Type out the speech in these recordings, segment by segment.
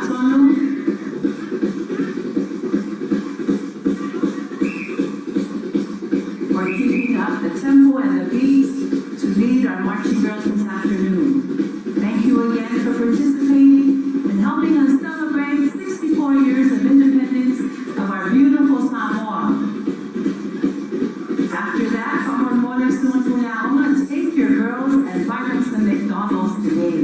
Faatonu for keeping up the tempo and the beat to lead our marching girls this afternoon. Thank you again for participating and helping us celebrate 64 years of independence of our beautiful Samoa. After that, faamolemole Susuga Pule Aoga, take your girls and buy them some McDonald's today.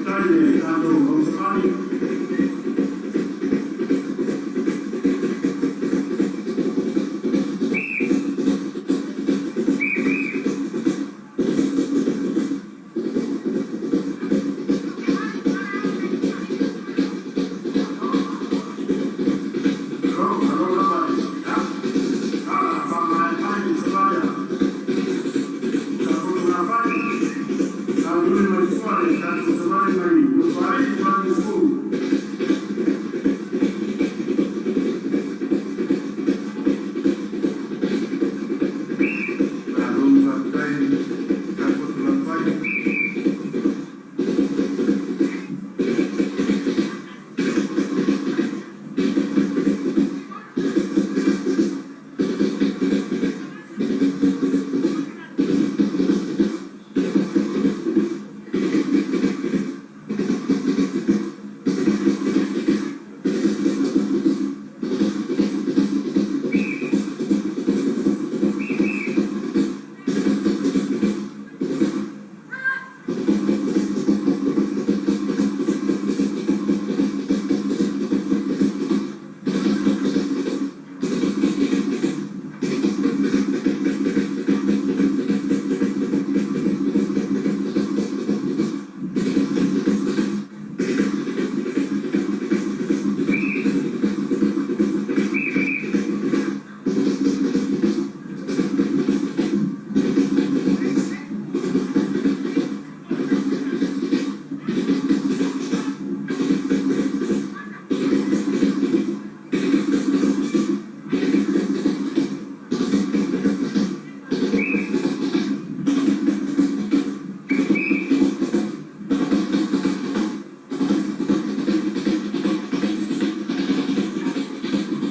Faafetai i le tatou Hausavali. Malo, malo lava i ya. Tala faamaea mai le savali a Safotu Lafai. Sauniuni mai fua le tatou savali mai Nofoalii Primary School. Malo faafetai Safotu Lafai.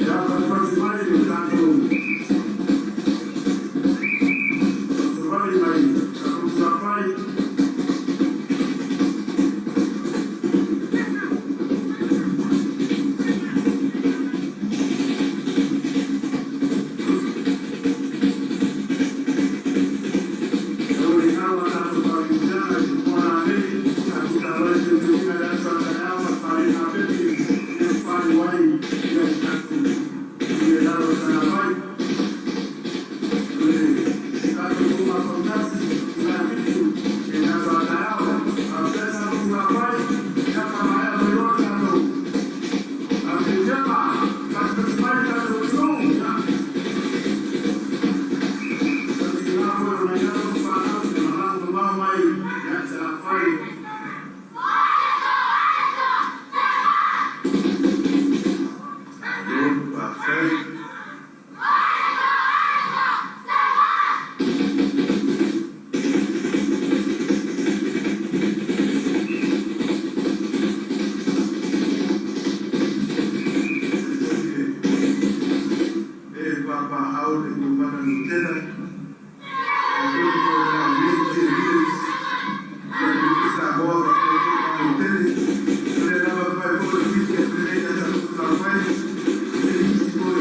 Ia faatasi mai le tatou savali mai Safotu Lafai. O le alo a tatou faakiusiana i Tumua nanei, tatou talavai teuteuina le aso a taeao ma le faliga pepi e faliu ai ia le tatou i lalo o le Tagavai. O le tatou tumafautasi i fitu e le aso a taeao. Faafetai Safotu Lafai, ia faamaea mai loa le tatou Afioga, faatasi mai le tatou atunuu. Ia tausiga foi o nai alo ma fanau e malaga mamao mai ia Salafai. Malo faafetai. E papaaao le Kovana Lutena faapea foi le Community Leaders i le Samoa faapea foi Malotele. O lea lava fai foi le Chief Captain a Safotu Lafai, le isi foi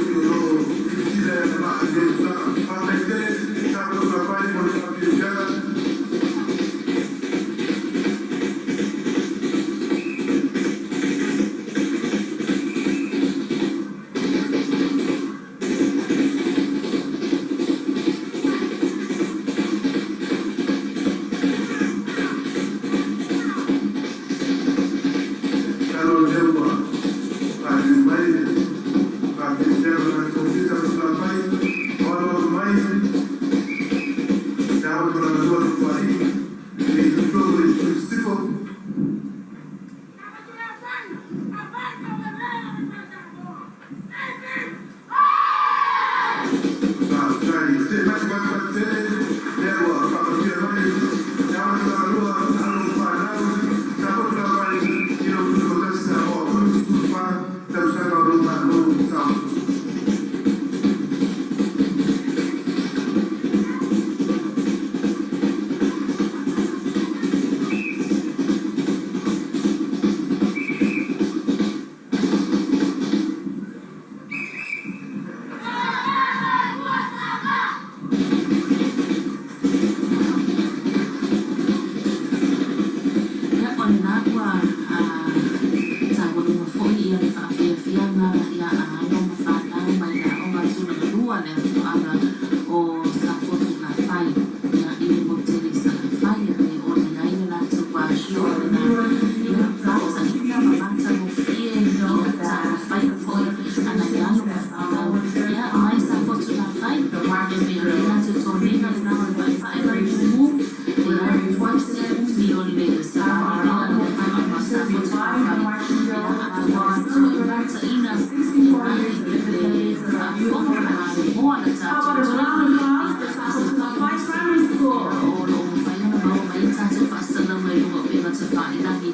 la How tatou about a atunuu. round of applause Ia for safali Safotulafai Primary ia School? o loo mafai ona maua mai ai tatou faasalalauga i luga o upega tafailagi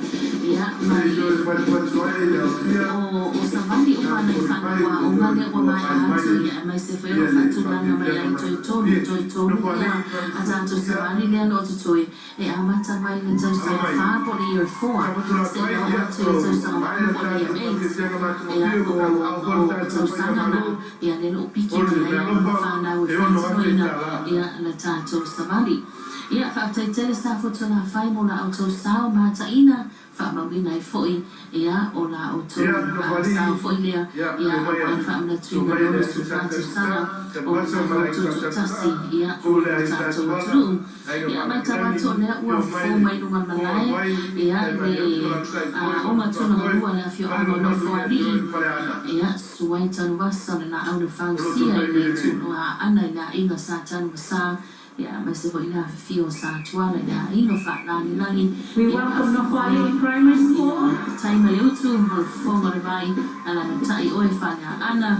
ia mai o o savali uma ana i fanau aoga lea ua maea atu ia aemaise foi o loo faatulaga mai ai toe tolu toe tolu ia a tatou savali lea o loo totoe e amata mai le tausaga fa po o le year 4 seia oo atu i le tausaga 8 po o le year 8 ia o o tausaga na ia lea o loo piki mai ai alo ma fanau e faatinoina ia le tatou savali. Ia faafetai tele Safotulafai mo la outou sao mataina faamauina ai foi ia o la outou sao foi lea ia aua le faamanatuina o le 14 tausaga o le Malo Tutoatasi ia o le tatou atunuu. Ia matau atu o lea ua fou mai luga o le malae ia le aoga tulagalua le afioaga o Nofoalii ia Suai Tanuvasa o le laau na fausia i le tuuaana i le aiga Sa Tanuvasa ia aemaise foi le afifio o Sa Tuala i le aiga Faalagilagi We ia welcome afifio mai Nofoalii Primary ia School tai ma le utu o le fofoga o le vai alaalatai oe Faleaana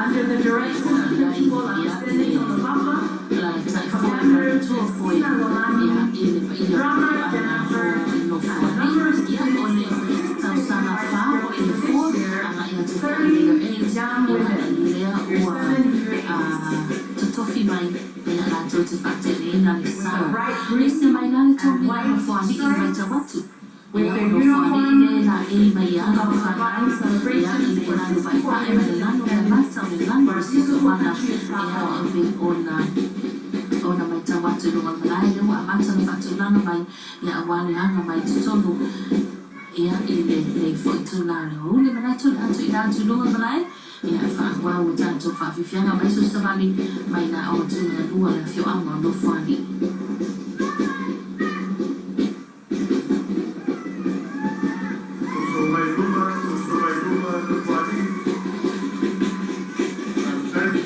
under the e pei direction ona of i ai Principal ia Apisene le Tonopapa, alaalatai foi ma le Commander matua foi Christina ia Lolani, i le paia o le drummer afioaga Jennifer, o and a Nofoalii. number of Ia o students le who participated in tausaga Arts 4 po Girls o le for year this 4 year, agai atu foi i le year 30 8 young ia women, lea year ua 7 and year a 8, totofi mai ia latou te faateleina le with sa. the bright Ese mai green la le and tomina white Nofoalii i stripes matau atu. with Ia o their Nofoalii le uniform la ei mai to ala ma help fanau provide ia i celebrations le for lanu 64 paepae ma years le of lanu le independence mata o le lanu for o le our beautiful siosiomaga country of ia Samoa. e pei ona ona matau atu i luga o le malae lea ua amata ona faatulaga mai ia aua le aga mai totonu ia i lenei foi itula o le aoauli. Manatu o le a tuuina atu i luga o le malae ia e faaauau a tatou faafiafiaga mai so savali mai na aoga tulagalua le afioaga o Nofoalii. Soso mai luma, soso mai luma, Nofoalii. Faafetai.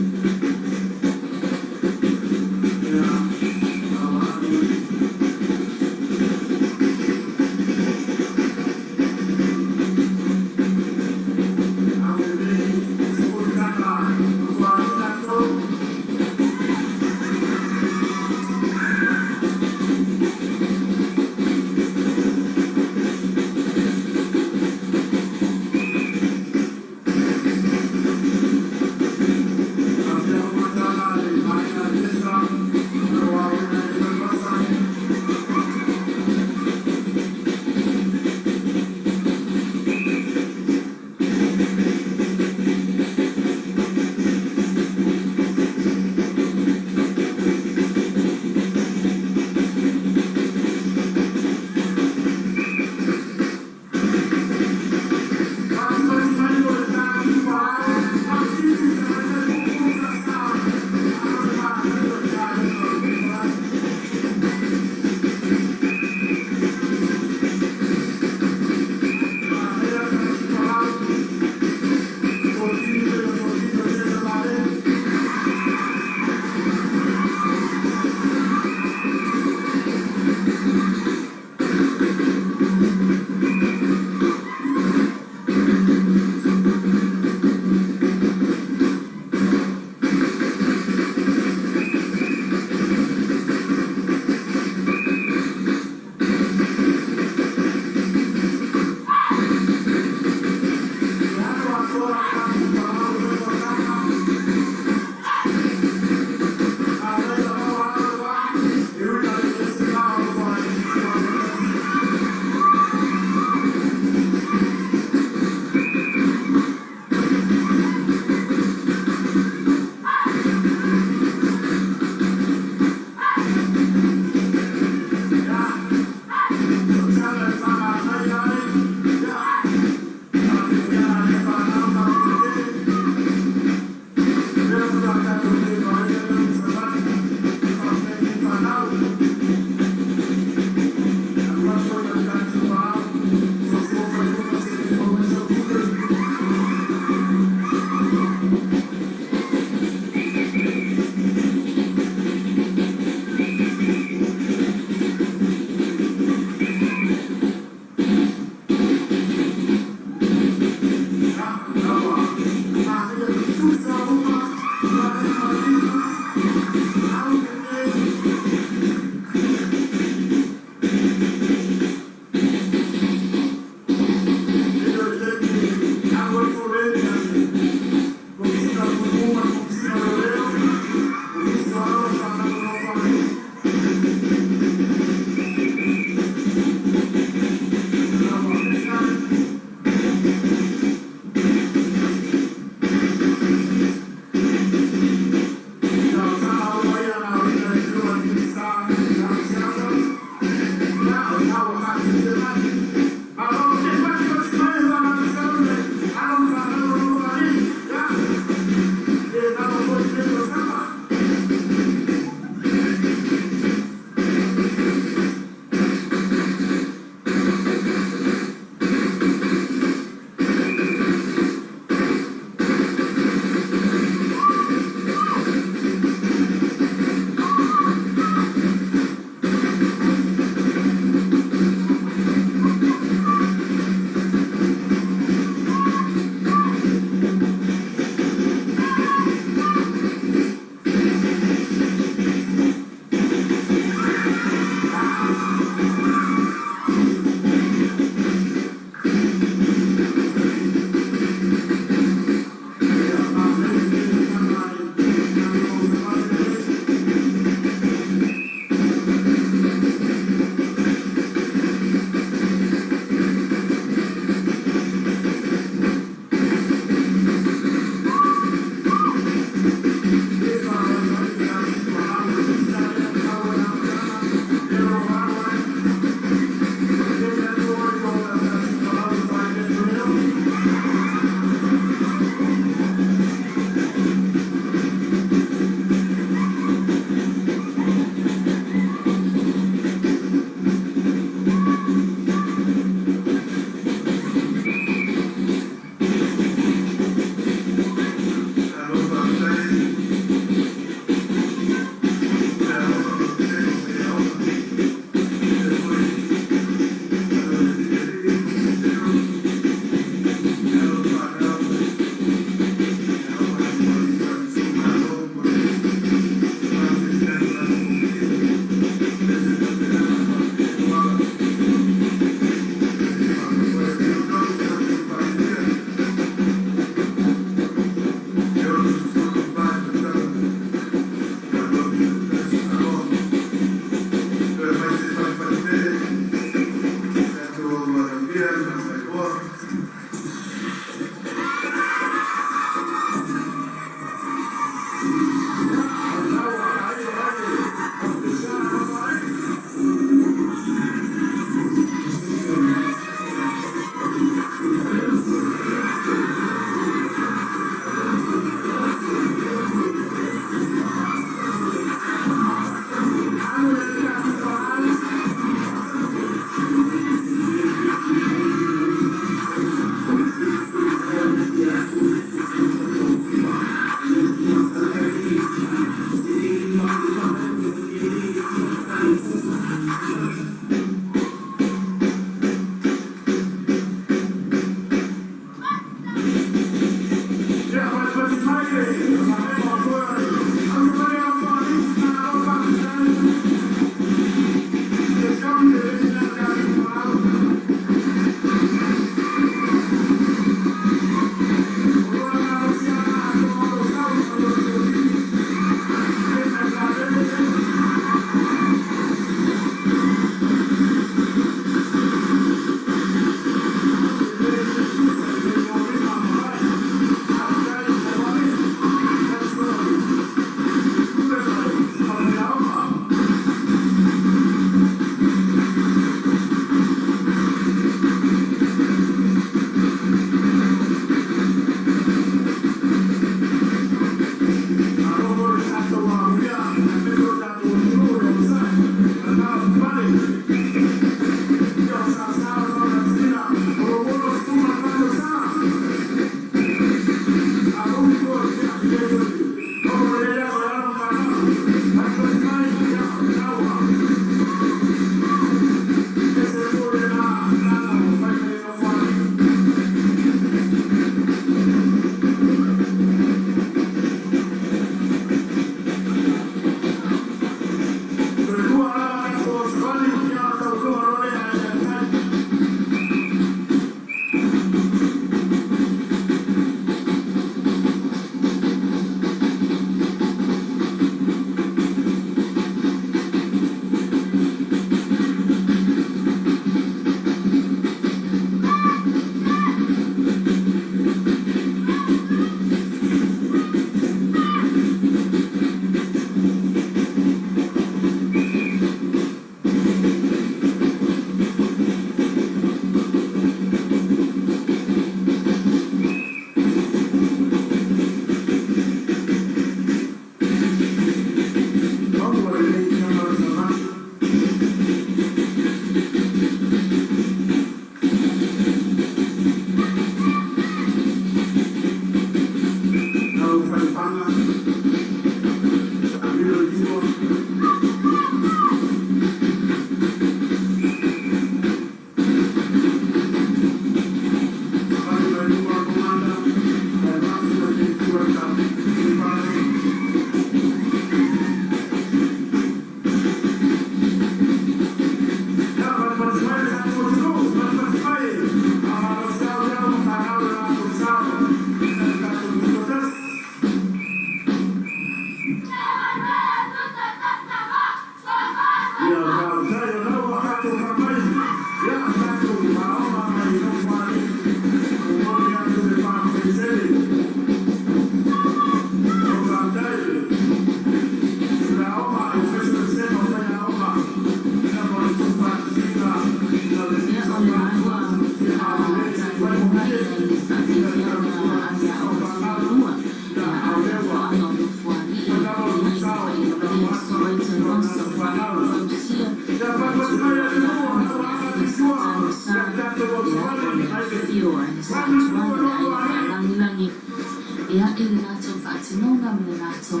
Ia, i le latou faatinoga ma le latou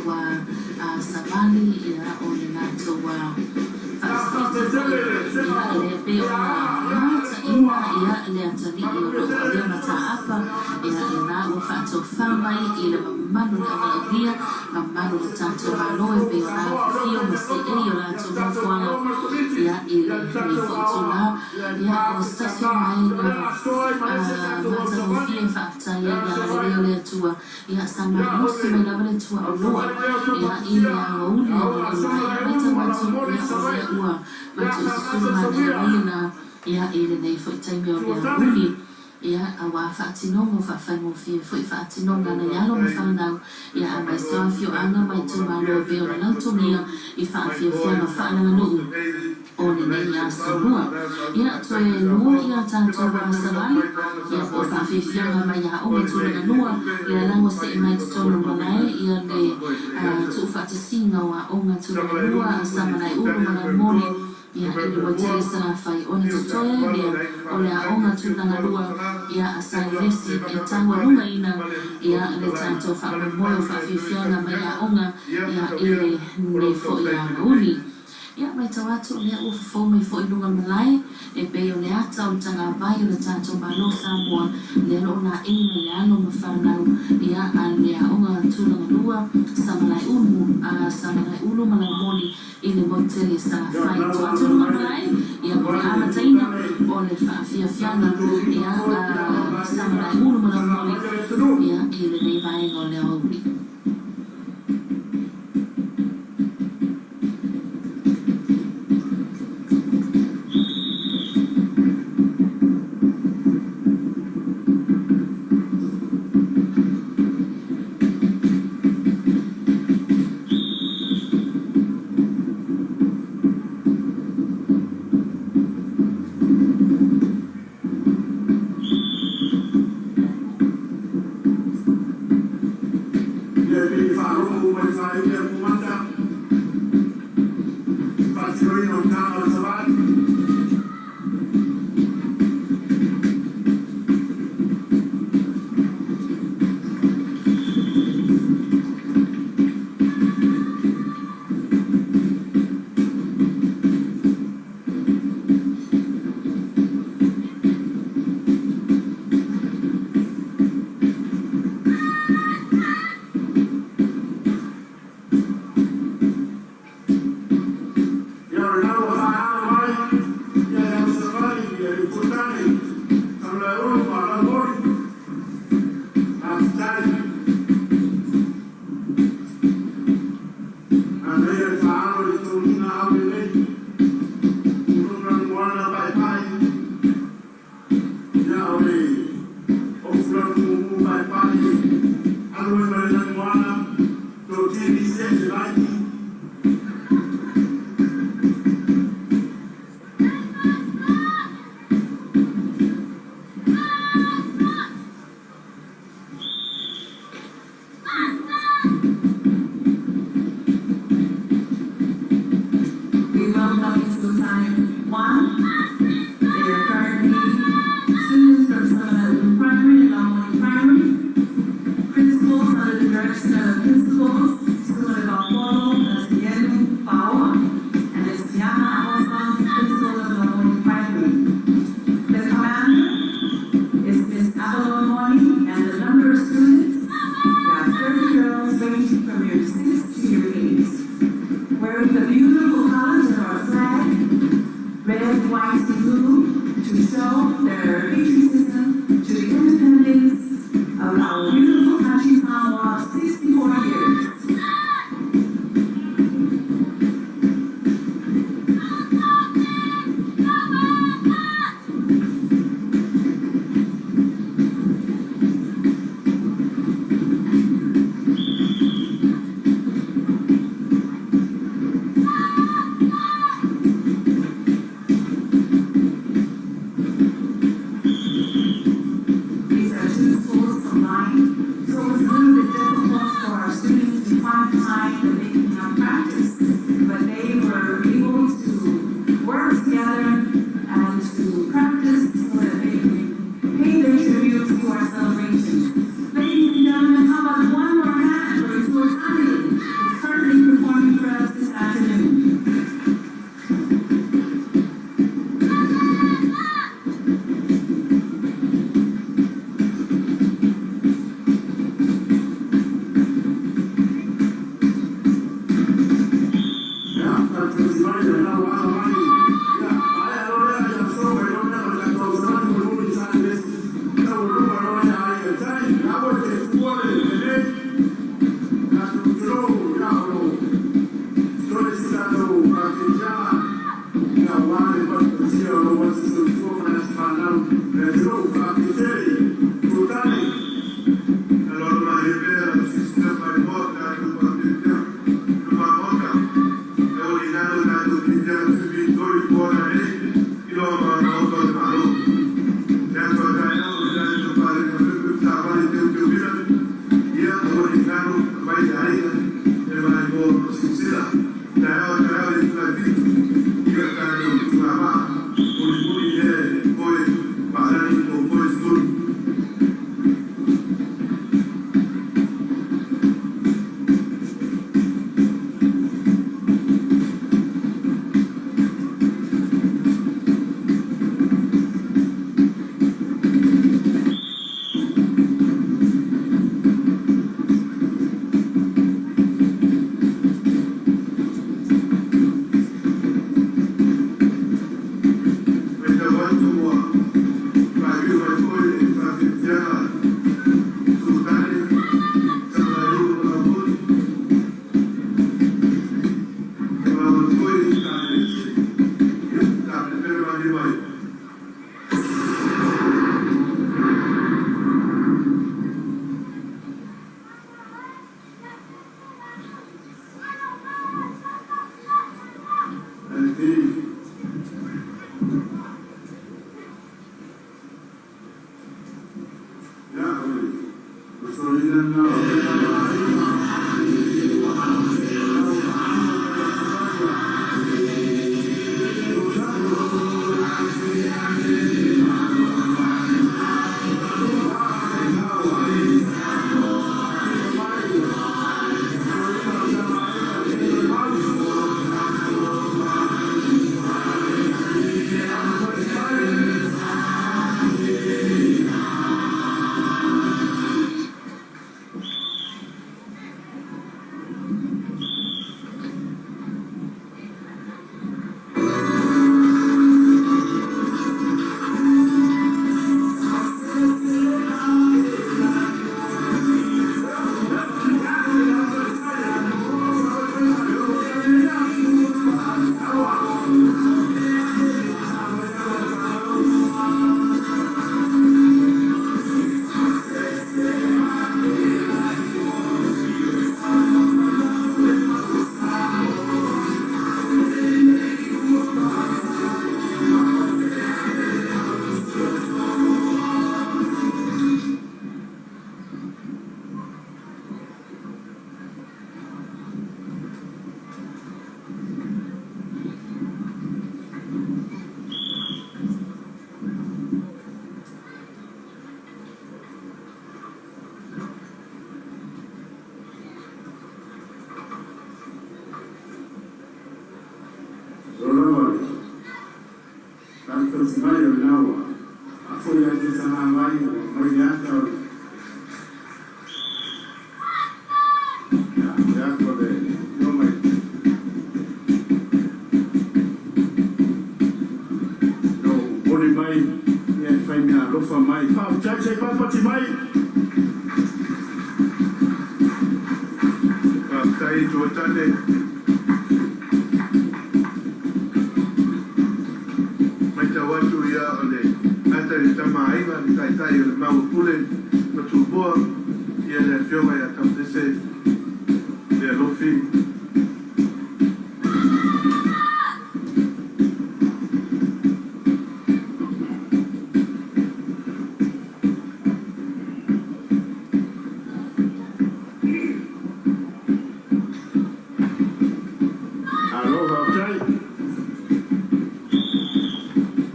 savali, ia, o le latou faasefiti foi, ia, lea e pei ona mataina, ia, le atalii o lo o avea mataapa, ia, lena ua faatofa mai i le mamalu o le auvalaaulia, mamalu o le tatou Malo e pei ona afifio ma seei o latou nofoaga, ia, i lenei foi itula. Ia, o se tasi o vaega matagofie e faafetai ai i le agalelei o le Atua, ia, sa malosi mai lava le tuaoloa, ia, i le aoauli analeila, ia, matau atu, ia, o lea ua matou susulu manaia mai lena, ia, i lenei foi taimi o le aoauli, ia, aua faatinoga o faafaigofie foi faatinoga a nai alo ma fanau, ia, aemaise o afioaga ma itumalo e pei ona lautogia i faafiafiaga faaleaganuu. o lenei aso lua. Ia, toe lua ia tatou savali, ia po o faafiafiaga mai aoga tulaga lua, lea la ua see mai totonu o malae ia le tuufaatasiga o aoga tulaga lua a Samalaeulu ma Laumoli, ia i le Moetele Salafai ona totoe ai lea o le aoga tulaga lua ia a Sailesi e taualugaina ia le tatou faamoemoe o faafiafiaga mai aoga ia i lenei foi aoauli. Ia, matau atu o lea ua fofo mai foi i luga o le malae, e pei o le ata o le tagavai o le tatou Malo o Samoa, lea o lo o laei mai le alo ma fanau, ia, a le aoga tulaga lua, Samalaeulu, a Samalaeulu ma Laumoli i le motu tele i Salafai. Tuu atu i luga o le malae, ia, mo le amataina o le faafiafiaga, ia, a Samalaeulu ma Laumoli, ia, i lenei vaega o le aoauli. Ia e pei e faalogo uma i le faaiuga a le Komanda, faatinoina o taga o le savali.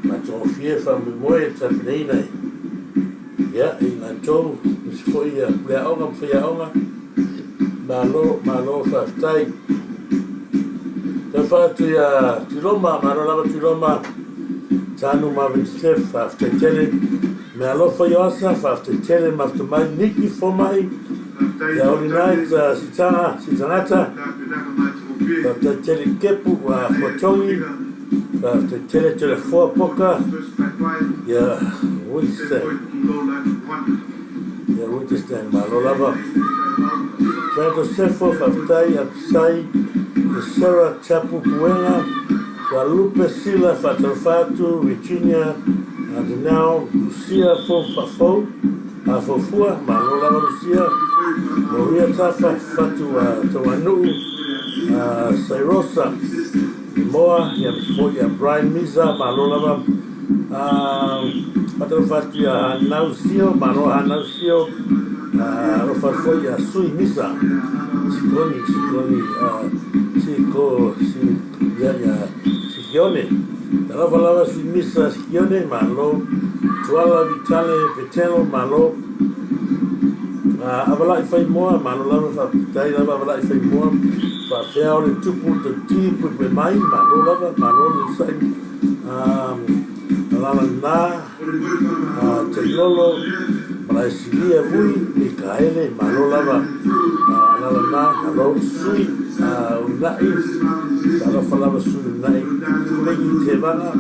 Matagofie faamoemoe e tapenaina e ia i latou aemaise foi ia puleaoga ma faiaoga. Malo, malo faafetai. Talofa atu ia Tuiloma, malo lava Tuiloma, Tanu Marvin Steph, faafetai tele. Mealofa Ioasa, faafetai tele mafuta mai. Niki Fomai, ia Oli Knight, Sitaga, Sitagata, faafetai tele Kepu, Fuatogi, faafetai tele Telefoa Poka, ia Winston, ia Winston, malo lava. Trento Sefo, faafetai, Apisai, Sarah Chapu Puega, Lupe Sila, faatalofa atu, Virginia, Adenau, Lucia Fofafou, Afofua, malo lava Lucia, Maria Tafa, Fatu Tauanuu, Sairosa, Moa, ia foi ia Brian Misa, malo lava, faatalofa atu ia Hanau Sio, malo Hanau Sio, alofa foi ia Sui Misa, Sikoni, Sikoni, Siko, Si, ia, ia, Sikione, talofa lava Sui Misa, Sikione, malo, Tuala Vitale Petelo, malo, Avalai Whaimoa, malo lava, faafetai lava Avalai Whaimoa, faafea o le tupu tauti puepue mai, malo lava, malo le sai, alala na, Tailolo, Malaesilia Vui, Mikaele, malo lava, alala na, malo, Sui, Unai, talofa lava Sui Unai, Peggy Tevaga,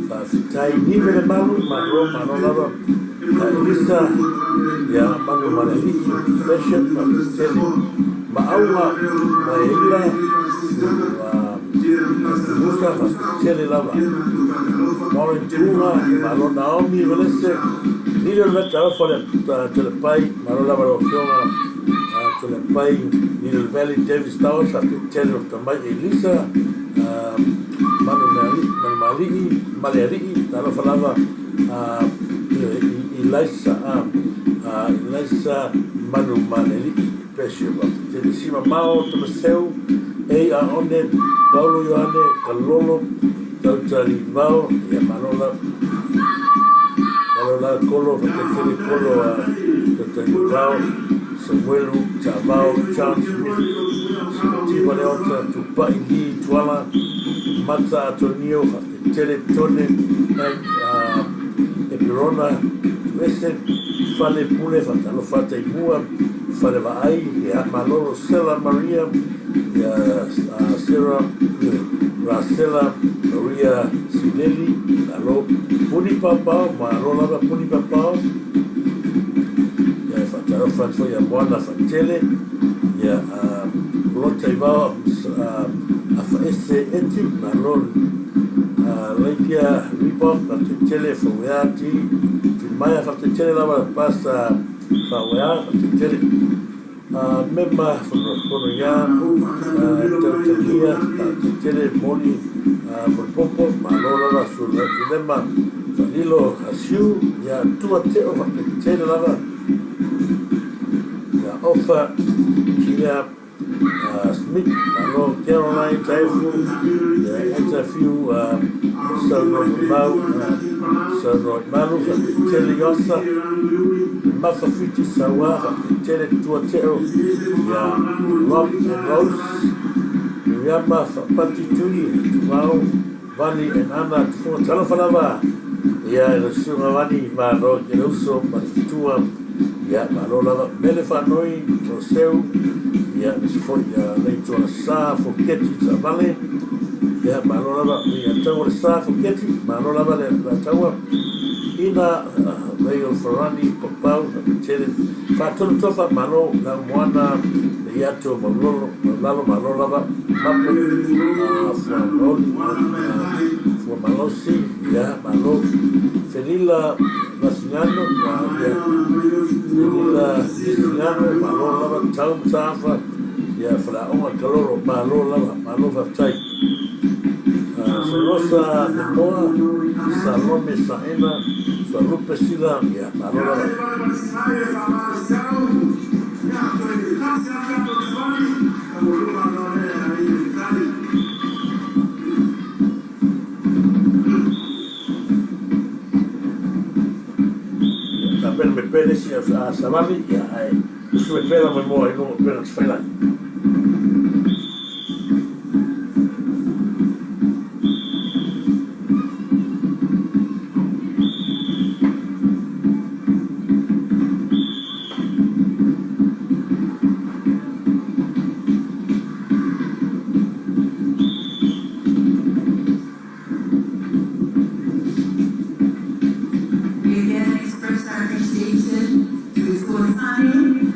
faafetai, Nive le malu, malo, malo lava, Elisa, ia Manu Malealii, Bishop, faafetai, Maauga, Maela, Musa, faafetai lava, Maureen Tuuga, malo Naomi Valese, Nilo le talofa le Telepai, malo lava lau afioga Telepai, Nilo Valley, Davis Towers, faafetai o tamai Elisa, Manu Malealii, Malealii, talofa lava Elisa, Elisa Manu ma le Alii Pesio Faafetai Sima Mao Tamaseu A Aone Paulo Ioane Kalolo Tautali Vao ia malo la malo la Kolo Faafetai Kolo a Tautali Vao Samuelu Taavao John Smith Simativa Leota Tupai Lee Tuala Mata Atonio Faafetai Tone and Epirona Tuese Fale Pule Faatalofa Taimua Fale Vaai ia Malolo Sela Maria ia Sarah Rasela Maria Sineli Malo Puni Papao Malo lava Puni Papao ia faatalofa atu foi ia Moana Faatele ia Lota Ivao Afaese Eti Malo Laipia Reebok Faafetai Fauea Ti Fimaia Faafetai lava Pasa Fauea Faafetai Mema Fono ia Tautagia Faafetai Moli Molipopo Malo lava Sulema Falilo Asiu ia Tua Teo Faafetai lava ia Ofa Kia Smith Malo Caroline Taifu ia Etafiu Sauno Mau Sauno Malu Faafetai Osa Mafafiti Saua Faafetai Tua Teo ia Rob and Rose Miriama Faapati Tui Tuau Vani and Ana Tufunga Talofa lava ia e le susuga Vani malo ke le uso ma le fitua ia malo lava Mele Faanoi Toseu ia nisi foi ia Leitoa Sa Foketi Taavale ia malo lava ia taua le Sa Foketi malo lava le taua Ina Rael Farani Papau Faafetai Faatonu Tofa malo lau Moana le Iato Maulolo Maulalo malo lava Mapo Fuamaoli Fuamalosi ia malo Felila Vasigano ia Felila Vasigano malo lava Tau Mataafa ia Falaoga Kalolo malo lava malo faafetai Sorosa Lemoa Salome Saena Falupe Sila ia malo lava. Tapena me pele si a savali ia ae usu me pela mo moa i luga pela te whailagi. We again express our appreciation to Suasani,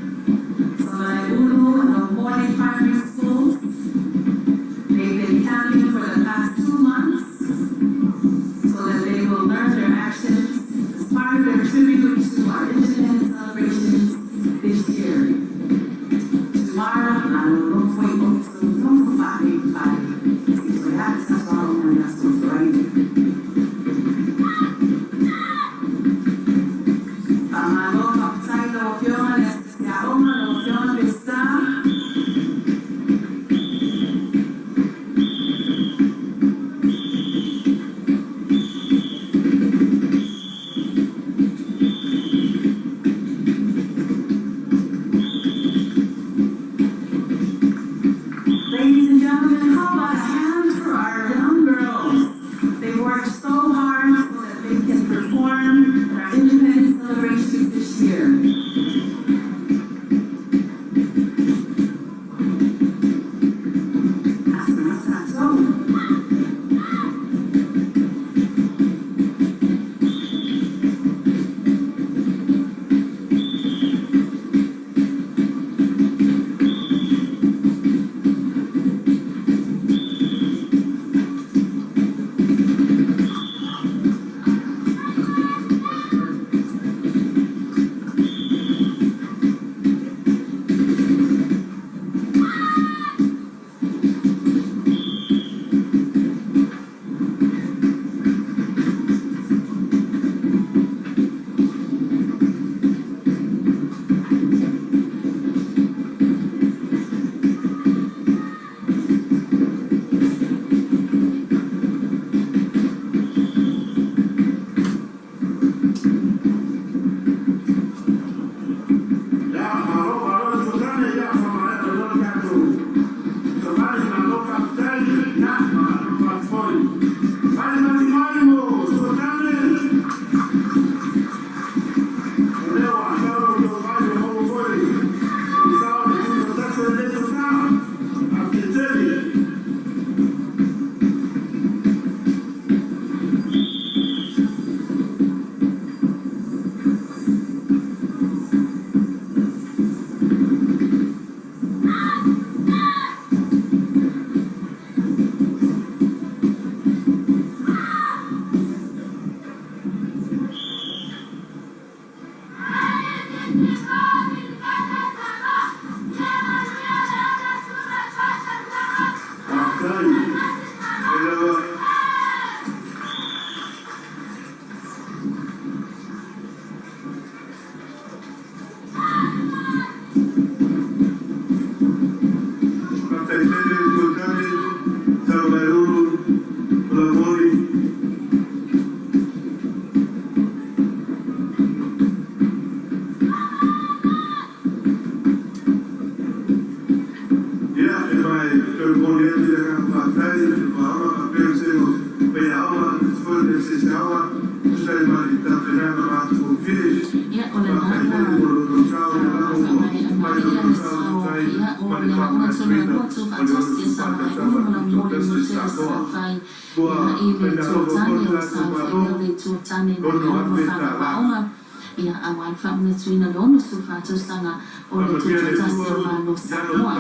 Samalaeulu, and Morning Primary School. ua faamaeaina le sao o le aoga Tulafono Tuufaatasi a Samalaeulu ma Laumoli mo Tele Salafai i le Itu Tane o le sao foi lea o le Itu Tane mai alo ma fanau aoga aua le faamanatuina le 64 tausaga o le Tutoatasi o Malo Samoa.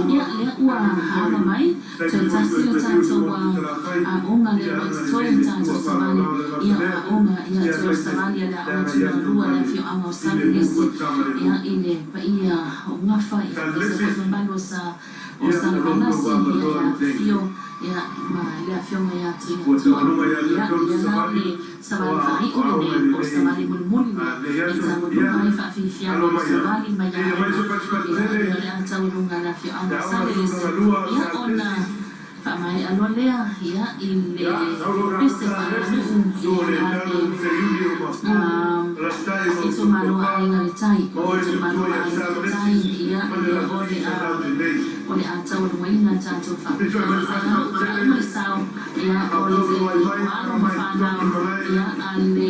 Lea ua alo mai toe tasi le tatou aoga lea ua totoe le tatou savali, o aoga toe o savali a le aoga Tulafono le afioaga o Salelesi i le paia o Gafa aemaise foi mamalu o sa o Salavalasi e afifio ma le afioga ia Tuiatua. Ia la o le savali faaiu lenei po o le savali mulimuli lea e taualuga ai faafiafiaga o le savali mai aoga lea o le a taualuga e le afioaga o Salelesi ona faamaea loa lea i le pese faaleaganuu a le itumalo a Aiga i le Tai. Itumalo a Aiga i le Tai lea o le a taualugaina tatou faafiafiaga o le a uma le sao o le alo ma fanau a le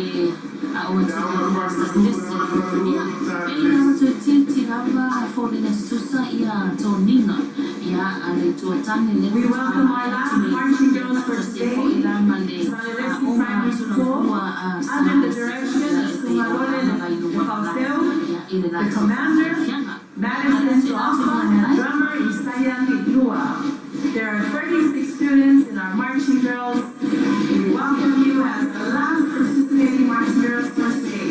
aoga Tulafono a Salelesi. E pei lava toeitiiti lava foliga tutusa toniga a le tuatane lea We welcome our last marching girls for today, Salelesi Primary School, under the direction of Sugalole Lefaoseu, the commander, Madison Tuafa, and drummer Isaiah Pitlua. There are 36 students in our marching girls. We welcome you as the last participating marching girls for today.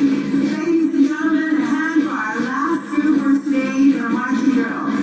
Ladies and gentlemen, a hand for our last group for today, the marching girls.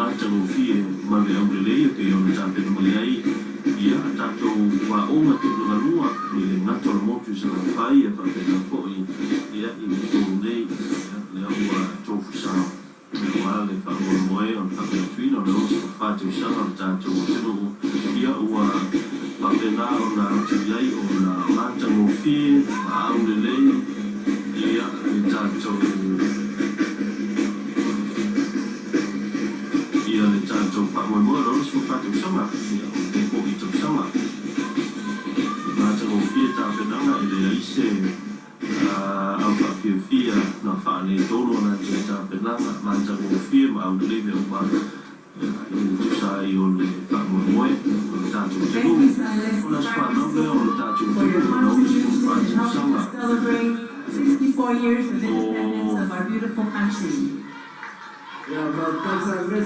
matagofie ma le aulelei e pei ona tapena mai ai ia a tatou aoga tulagalua i le gata o le motu i Salafai ia faapena foi ia i Upolu nei, ia lea ua tofu sao aua le faamoemoe o le faamanatuina o le 64 tausaga o le tatou atunuu ia ua faapena ona atu i ai ona matagofie ma aulelei ia le tatou ia le tatou faamoemoe o le 64 tausaga ia o lenei foi tausaga. Matagofie tapenaga e leai se au faafiafia na faaletonu a latou tapenaga, matagofie ma aulelei mea uma e tusa ai o le faamoemoe o le tatou Thank atunuu. you, O le Salesi aso Primary fanau lea o le School, tatou for your atunuu, o le contribution 64 in helping tausaga. us celebrate 64 years of independence O of our beautiful country. O le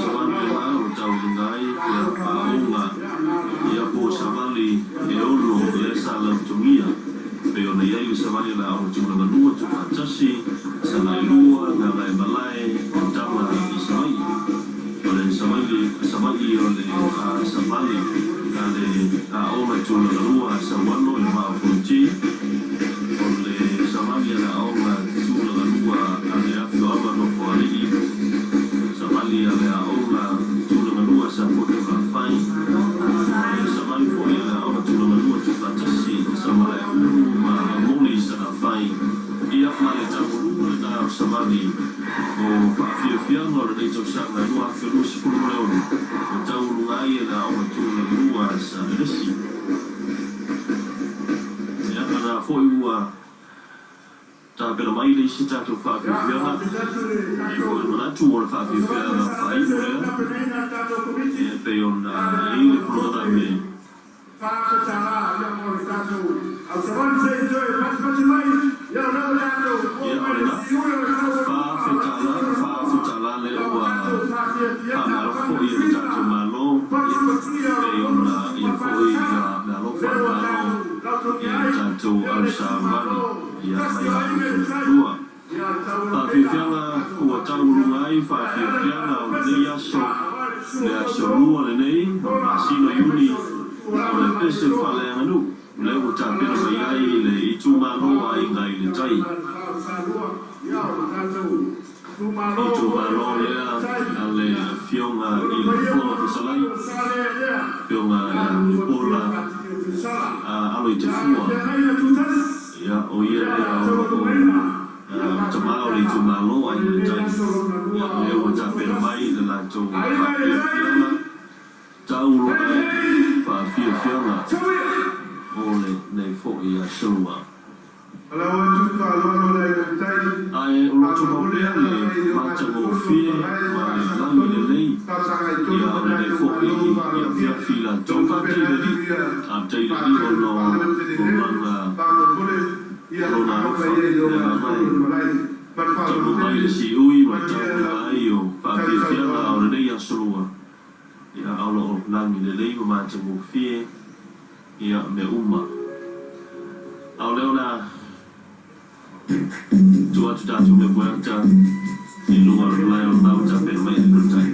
savali lena o le tauliga ai ia aoga ia po o savali e ono lea sa lautogia pei ona i ai le savali o le Aoga Tulagalua, Tuufaatasi, Salailua, Gagaemalae, Taga i Savaii. O le Savaii Savaii o le savali a le Aoga Tulagalua a Sauano i le Vaa o Fonoti. O le savali a le Aoga Tulagalua a le Afioaga o Nofoalii, savali a le Aoga Tulagalua a Safotu Mafai, o le savali foi a le Aoga Tulagalua Tuufaatasi, Samalaeulu ma Aumoli i Salafai, ia ma le tauluga lena o savali o faafiafiaga o lenei tausaga 2026 ua tauluga ai e le Aoga Tulagalua a Salelesi. Ia, o lena foi ua tapena mai le isi tatou faafiafiaga, e i ai foi le manatu o le faafiafiaga faaiu lea, e pei ona i ai le polokalame. Ia, o lena, $4,000, $4,000 lea ua faameaalofa foi e le tatou Malo, ia, pei ona i ai foi meaalofa a le Malo i le tatou ausavali, ia, mai Aoga Tulagalua. Faafiafiaga ua tauluga ai faafiafiaga o lenei aso, le aso Lua lenei o le masina o Iuni, o le pese faaleaganuu lea ua tapena mai ai le itumalo Aiga i le Tai. Itumalo lea a le Afioga i le Fofoga Fetalai, Afioga ia Mulipola Alo i Tafua, ia o ia lea o lo o tama o le itumalo Aiga i le Tai, ia lea ua tapena mai le latou faafiafiaga, tauluga ai faafiafiaga o lenei foi aso Lua. Ae o lo o tumau pea le matagofie ma le lagi lelei ia o lenei foi afiafi latou. Faafetai i le Alii, faafetai i le Alii ona o lana lona alofa lea lava e taunuu mai le siui ma le tauluga ai o faafiafiaga o lenei aso Lua. Ia o lo o lagi lelei ma matagofie ia mea uma. A o lea o le a tuu atu tatou mea poeata i luga o le malae o le Maota pea mai i le tai.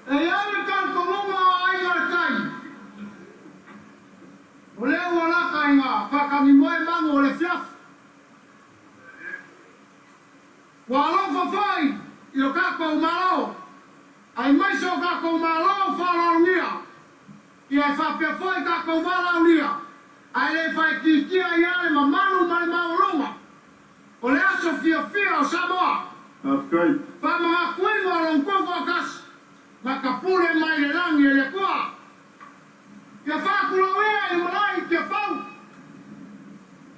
E ai le talitonuga o Aiga i le Tai, o lea ua lata ina faatagimoe manu o le afiafi. Ua alofa foi i lo tatou Malo, aemaise o tatou Malo faaaloalogia, ia e faapea foi tatou valaaulia, ae le faaitiitia ai lava le mamalu ma le maualuga o le aso fiafia o Samoa. Faafetai. Faamanatuina o Lona Tutoatasi na tapule mai le lagi e le Atua. Ia faatulou ia i le malae i Tiafau,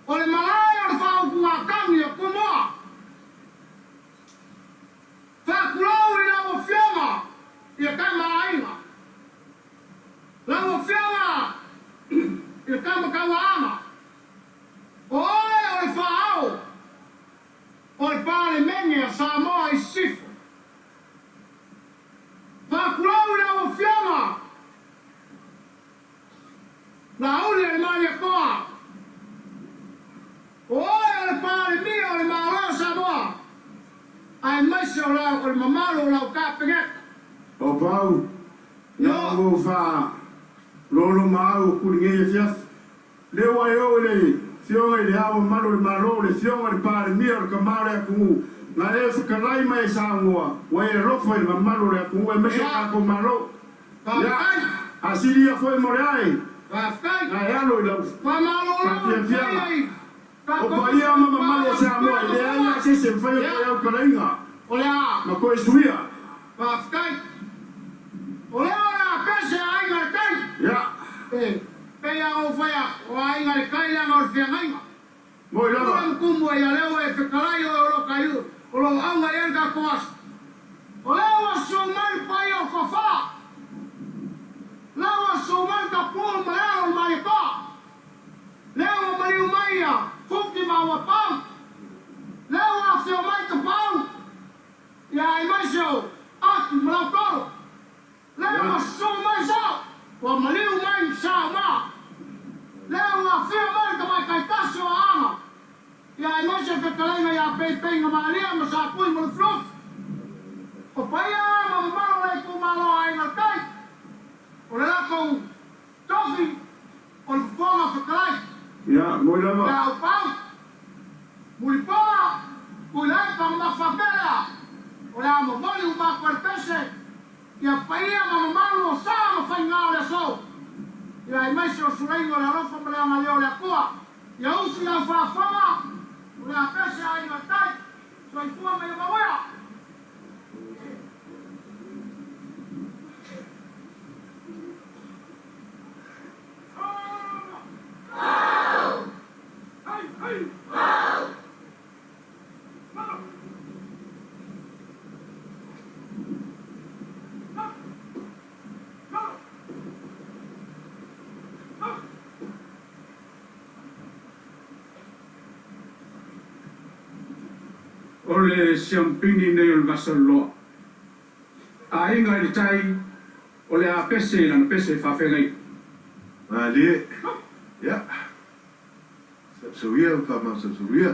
o le malae o le faautugatagi a Tumua. Faatulou i lau Afioga i le Tama a Aiga, lau Afioga i le Tama Tauaana, o oe o le faa-ao o le Palemene a Samoa i Sisifo. Faatulou i lau Afioga Laauli o le Malietoa, o oe o le Palemia o le Malo o Samoa, aemaise o lau o le mamalu o lau Kapeneta. O Pau, Io. Na ua ou faa lolo ma au o kuli nei afiafi. Lea ua e oo i le Afioga i Le Ao Mamalu o le Malo, le Afioga i le Palemia o le Tama o le atunuu, na e fetalai ma e saunoa, ua e alofa i le mamalu o le atunuu aemaise o Ia. tatou Malo. Ia, Faafetai. a sili ia foi mo le ae, Faafetai. na e alo i lau Faamalolo le faafiafiaga. paia i O tatou paia uso ma i mamalu o Palamia Samoa, e ma leai Fua. lava se isi e mafai ona Ia. toe autalaina O le a. ma toe suia. Faafetai. O lea o le a pese a Aiga i le Tai. Ia. E pei lava ona ou fai atu, o Aiga i le Tai leaga o le feagaiga. Moi Pule lava. ma tumu ai a lea ua e fetalai oe o lo tai o lo o auga i ai le tatou aso. O lea ua susu mai le paia o Tofa. Lea ua susu mai le tapu'u ma le alo o le Malietoa. Lea ua maliu mai ia Futi ma Auapau. Lea ua afio mai Tapaau ia aemaise o Aki ma Lautolo. Lea Ia. ua susu mai Sao, ua maliu mai Sao ma. Lea ua afio mai le tamaitai tasi o Aana ia aemaise fetalaiga ia Peipeiga Malia ma Satui ma Lufilufi. O paia ma mamalu o le itumalo o Aiga i le Tai, o le latou tofi o le Fofoga Fetalai. Ia, moi Le lava. Aupau, Mulipola, Tuilaepa ma Mafafela, o le a momoli uma atu ai le pese ia paia ma mamalu o sa ma faiga o le aso, ia aemaise o suleiga o le alofa ma le agalelei o le Atua, ia usi lau faafofoga, o le a pese Aiga i le Tai, soifua ma ia manuia. O le siampini nei o le Vasaloloa. Aiga i le Tai, o le a pese i lana pese faafeagaiga. Malie. Ia. Sauia ma faamausausaua.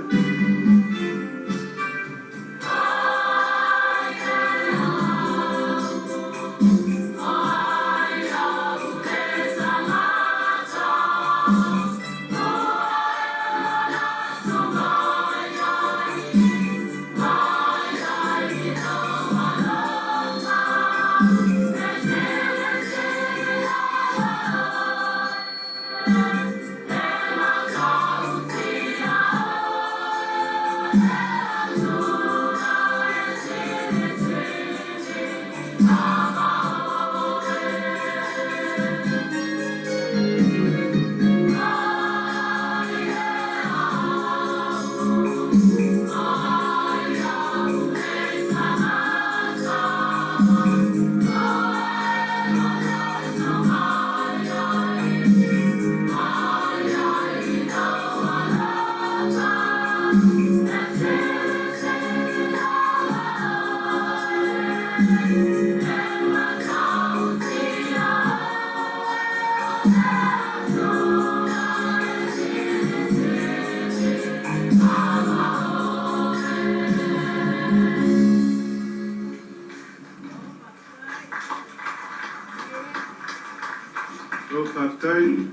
Faafetai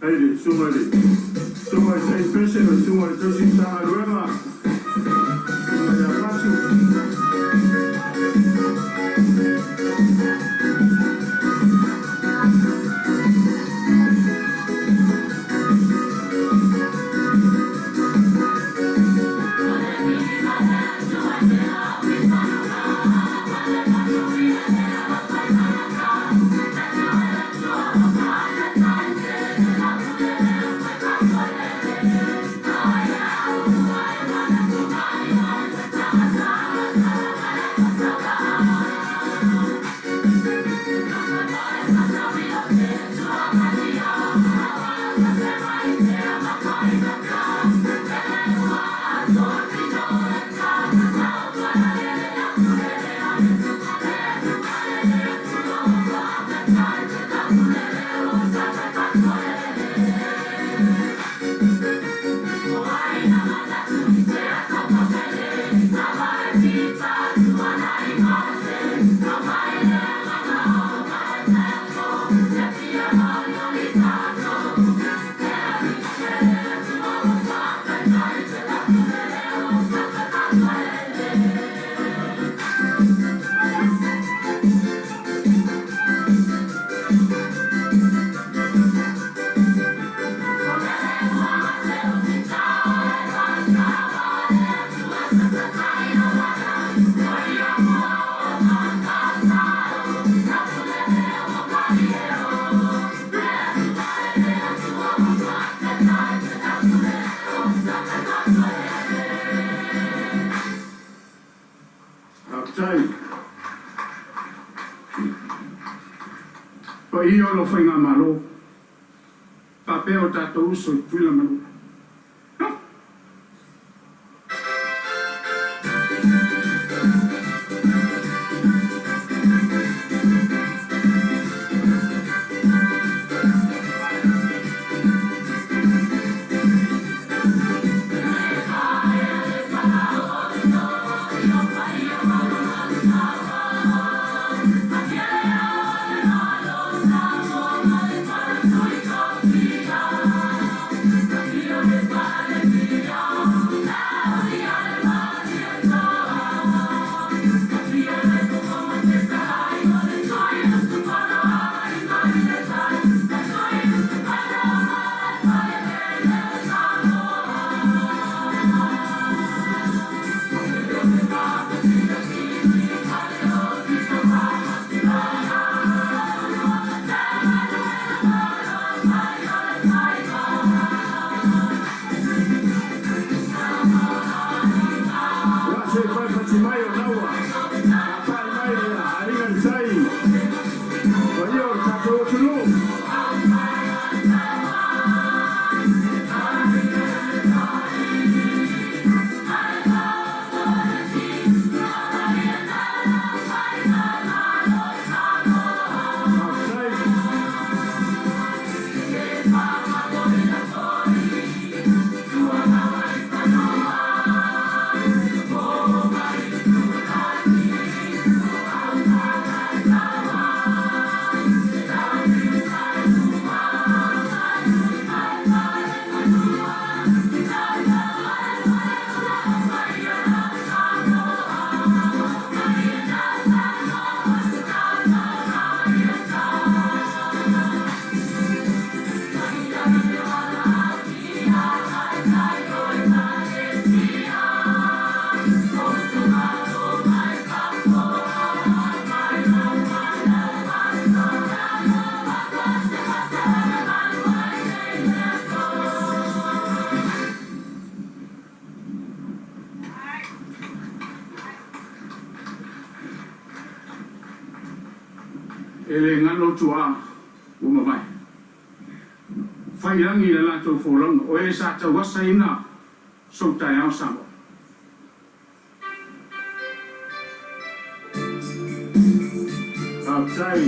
ai le susuga i le susuga i le Saini Pese ma le susuga i le tausi Matagaluega, susuga ia Patu. Faafetai. Paia o lau faigamalo faapea o tatou uso i Tutuila ma Manua. Ia, se i faifati mai o naua, papai mai aiga i le tai, paia o le tatou atunuu. Faafetai. E le galo tuaa ua mavae. Fai lagi i le latou folauga o e sa tauasaina sou taeao Samoa. Faafetai.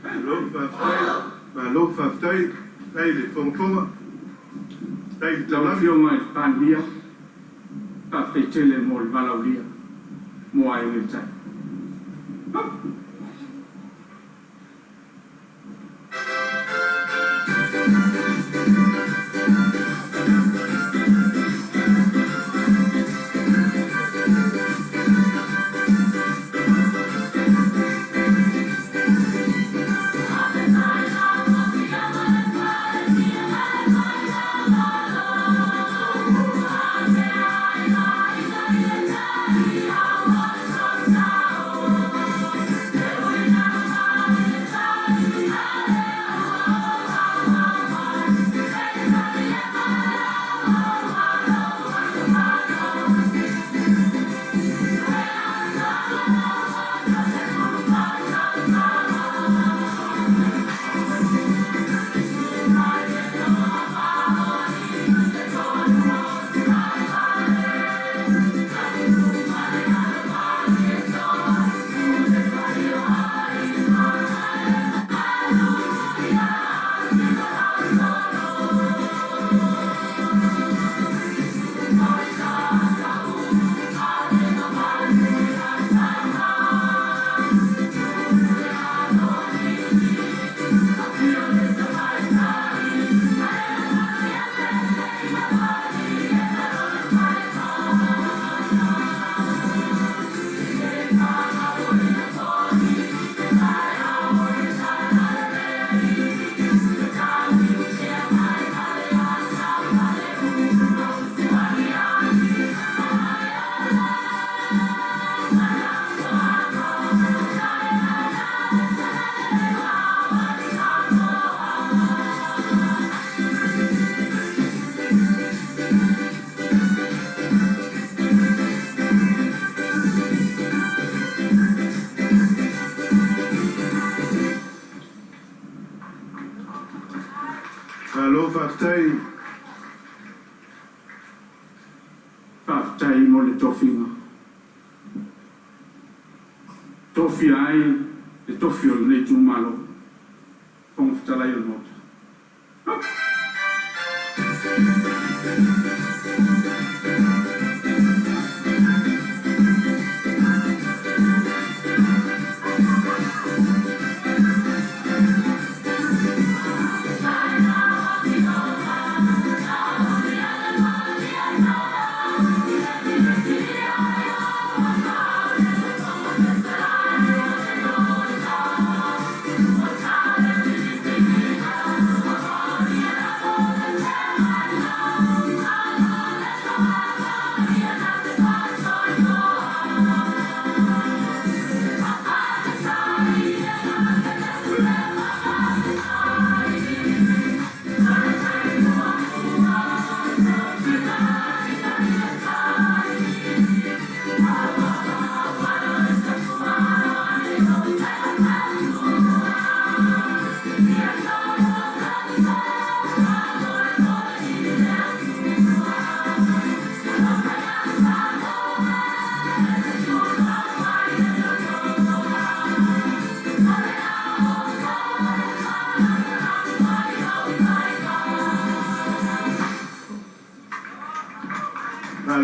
Malo faafetai, malo faafetai, faafetai i le fogafoga, faafetai i le Lau taulagi. Afioga i le Palemia, faafetai tele mo le valaaulia mo Aiga i le Tai. Malo faafetai. Faafetai mo le tofiga. Tofia ai le tofi o lenei itumalo, Fofoga Fetalai o le Maota.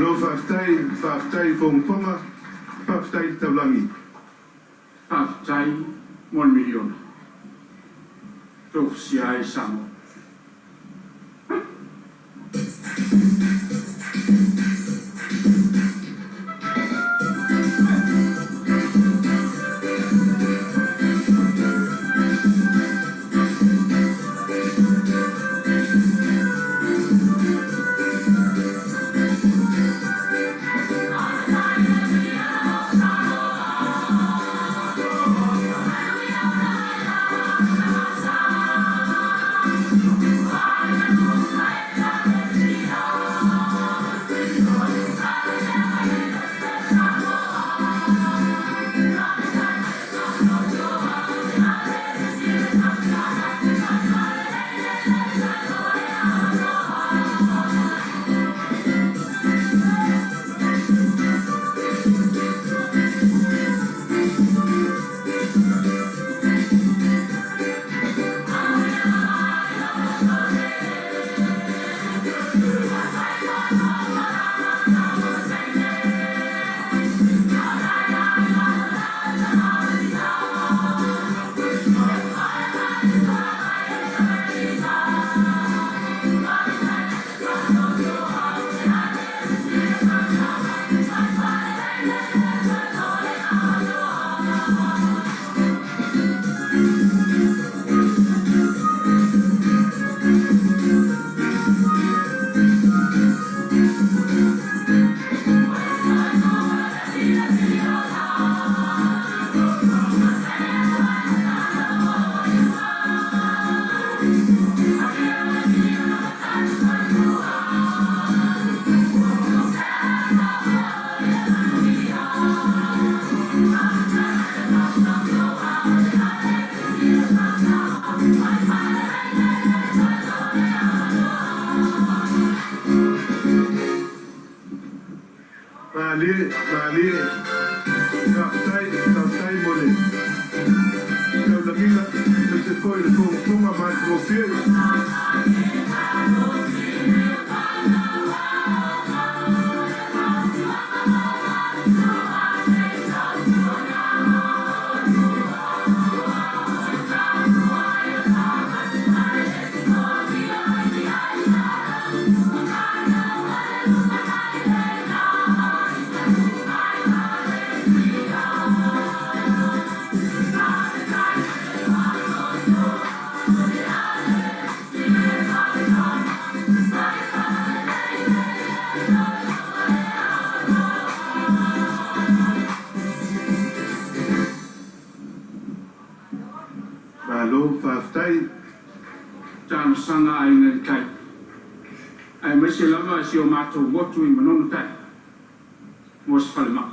Malo faafetai, faafetai fogafoga, faafetai i le taulagi. Faafetai mo le miliona. Tofusia ai Samoa. Malie, malie, faafetai, faafetai mo le taulagiga, aemaise foi le fogafoga matagofie. Malo faafetai. Talosaga aiga i le tai, aemaise lava si o matou motu i Manono Tai mo se falemai.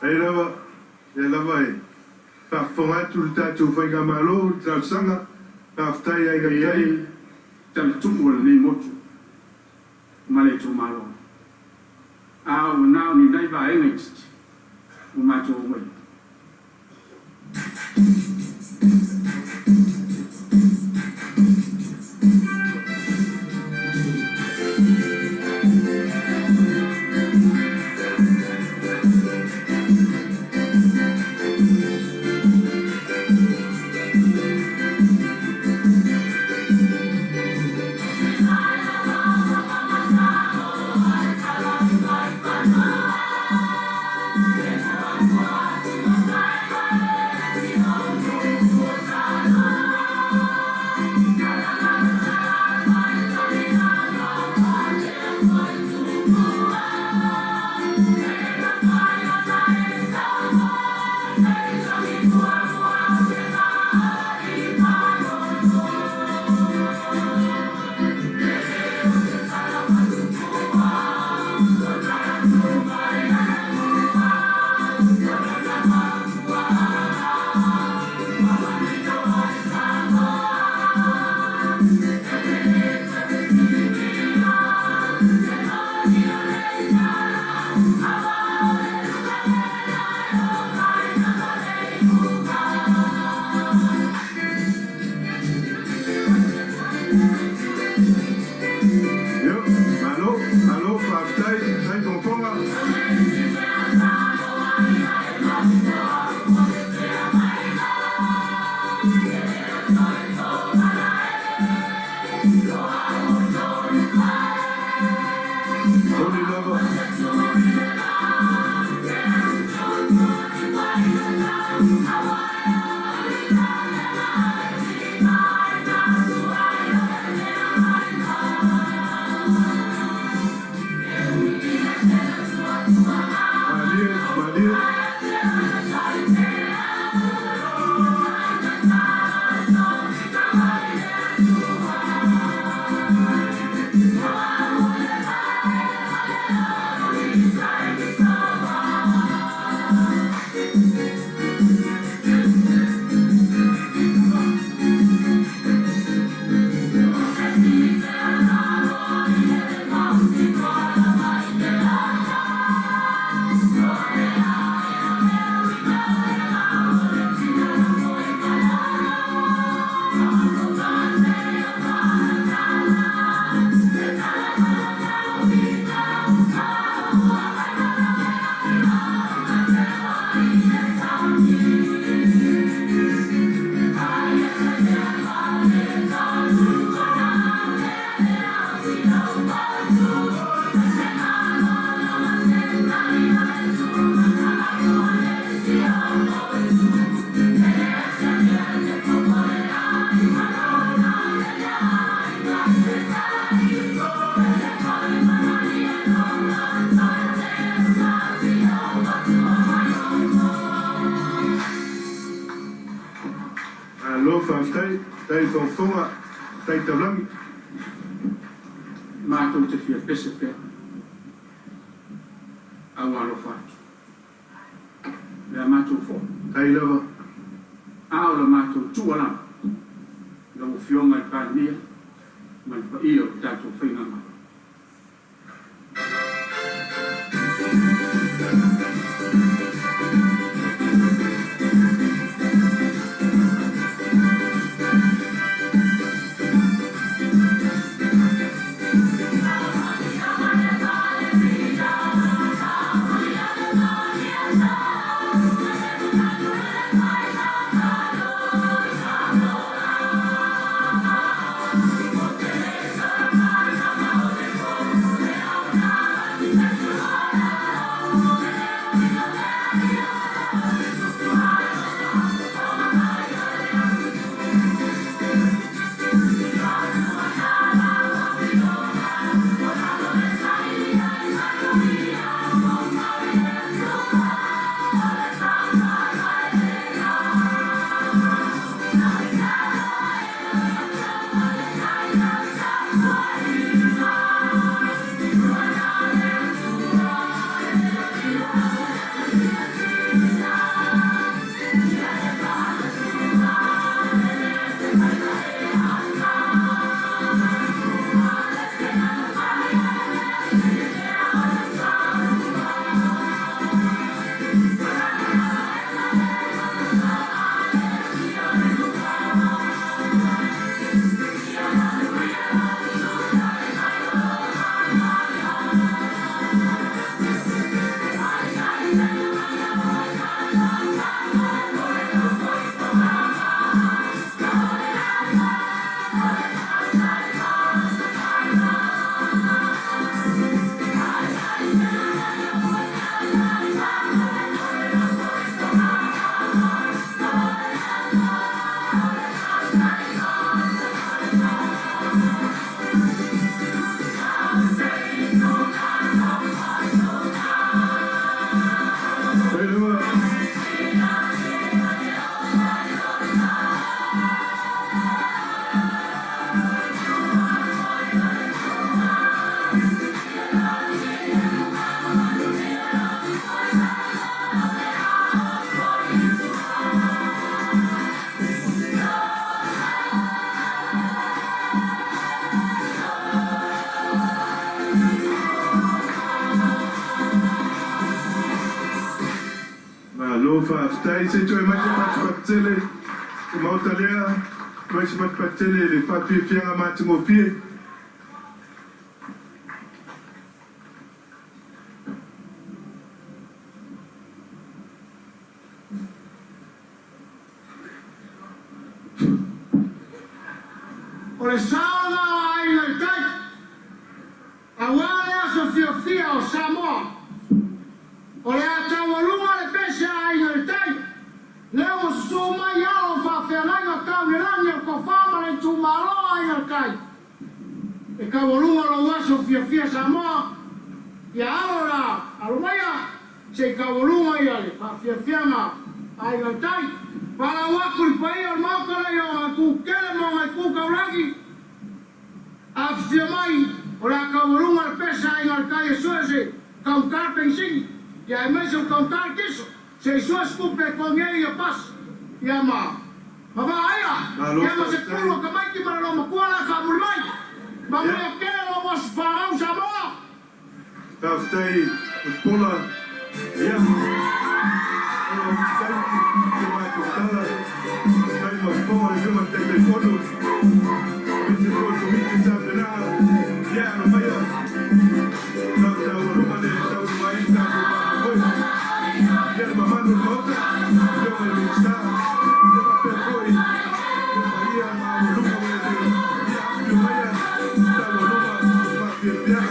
Ai lava, lea lava e faafofoga atu le tatou Faigamalo i le talosaga. Faafetai Aiga E i Tai. ai talitupu o lenei motu ma le itumalo, a ua na o ni nai vaega itiiti ua matou aumaia. Io, malo, malo, faafetai, tai fofoga. Moni lava. Malie, malie. Malo, faafetai, tai fofoga, tai taulagi. Matou te fia pese pea a ua alofa atu le a matou fo'i. Tai lava. A o le matou tuualalo i lau Afioga i le Palemia ma le paia o le tatou Faigamalo. Malo faafetai. Se i toe mai se patupatu tele i le Maota lea, mai se patupatu tele i le faafiafiaga matagofie. O le sao lena o Aiga i le Tai, aua le aso fiafia o Samoa. O le a taualuga le pese a Aiga i le Tai, lea ua susuu mai alo o faafeagaiga tau i le lagi o le tofa ma le itumalo o Aiga i le Tai. E taualuga lou aso fiafia Samoa, ia alo la, alo maia, se i taualuga ia le faafiafiaga a Aiga i le Tai. Valaau atu i le paia o le Maota nei o ona itu tele ma ona itu taulagi, afifio mai, o le a taualuga le pese a Aiga i le Tai e sue se taugata le penisini, ia aemaise ua taugata le kiso. Se i sue se tupe e togi ai ia pasi ia ma ma vaaia Malo ia ma se faafetai. pulu a tamaiti ma le loomatua la e faamuli mai. Ia, Manuia tele lou aso fanau Samoa. faafetai Mulipola. Ia, o se taimi se matou tala mai ma fofoga o le Afioga i le Taitaifono, aemaise foi o le Komiti o Tapenaga. Ia, alo maia, tatou taualuga le taunuu ai le tatou faamoemoe. Ia le mamalu o le Maota, Afioga i le Minisita, ia faapea foi le paia maualuga ua e ia afifio maia taualuga le faafiafiaga. Ia, ia, ia.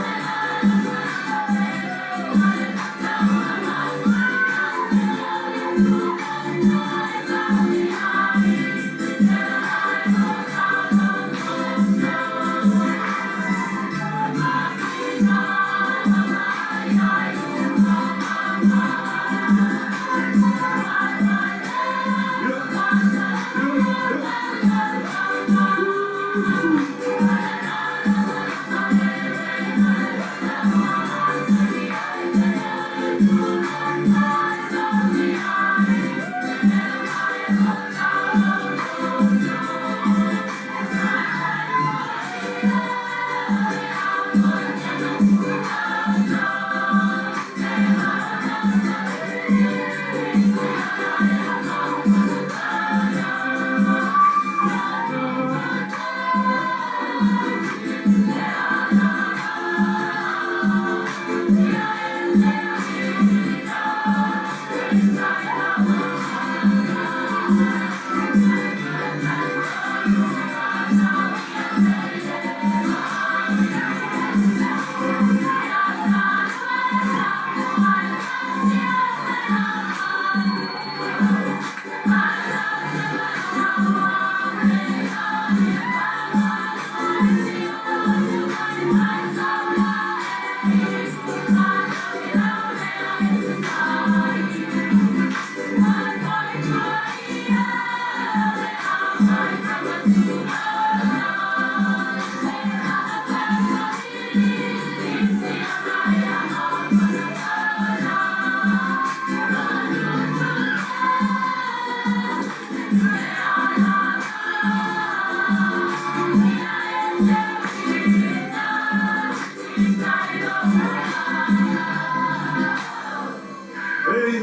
Hey,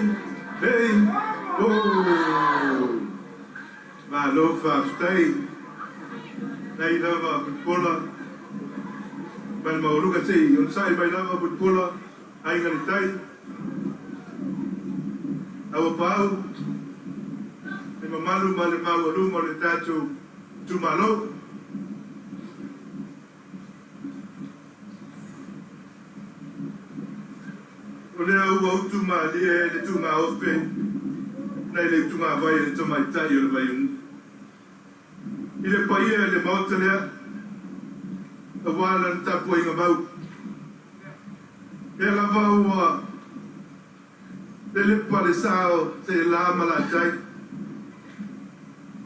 hey, oh! Malo faafetai. Nai lava Mulipola ma le maualuga se i onosai mai lava Mulipola Aiga i le Tai. Aua paau le mamalu ma le maualuga o le tatou itumalo. O lea ua utu malie le tugaofe nai le utugavai a le tamaitai o le Vaiumu. I le paia i le Maota lea, aua lana tapuaiga mau. Lea lava ua lelepa le sa o Seila ma Latai,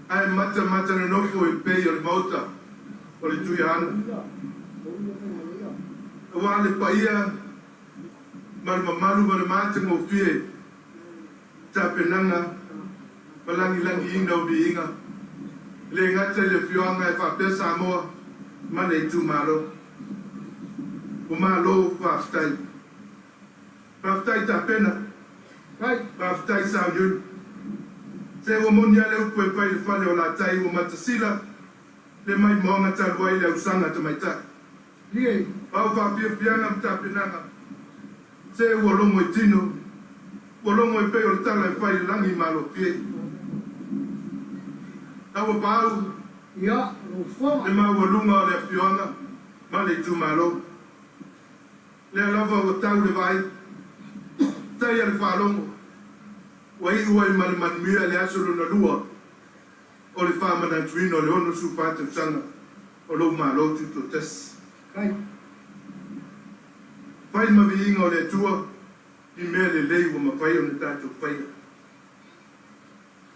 ae matamata nonofo e pei o le Maota o le Tuiaana. Aua le paia ma le mamalu ma le matagofie tapenaga ma lagilagiina o viiga, e le gata i le afioaga e faapea Samoa ma le itumalo. Ua malo faafetai. Faafetai tapena. Faafetai Saoiuli. Se ua moni a le upu e fai i le fale o Latai ua matasila le maimoaga talu ai le ausaga tamaitai. Pau faafiafiaga ma tapenaga, se ua logo i tino, ua logo e pei o le tala e fai i le lagi malofie. Lau Apaau, le maualuga o le afioaga ma le itumalo. Lea lava ua tau le vaai, tai a le faalogo, ua iu ai ma le manuia le aso lona lua o le faamanatuina o le 64 tausaga o lou Malo Tutoatasi. Fai ma viiga o le Atua i mea lelei ua mafai ona tatou faia.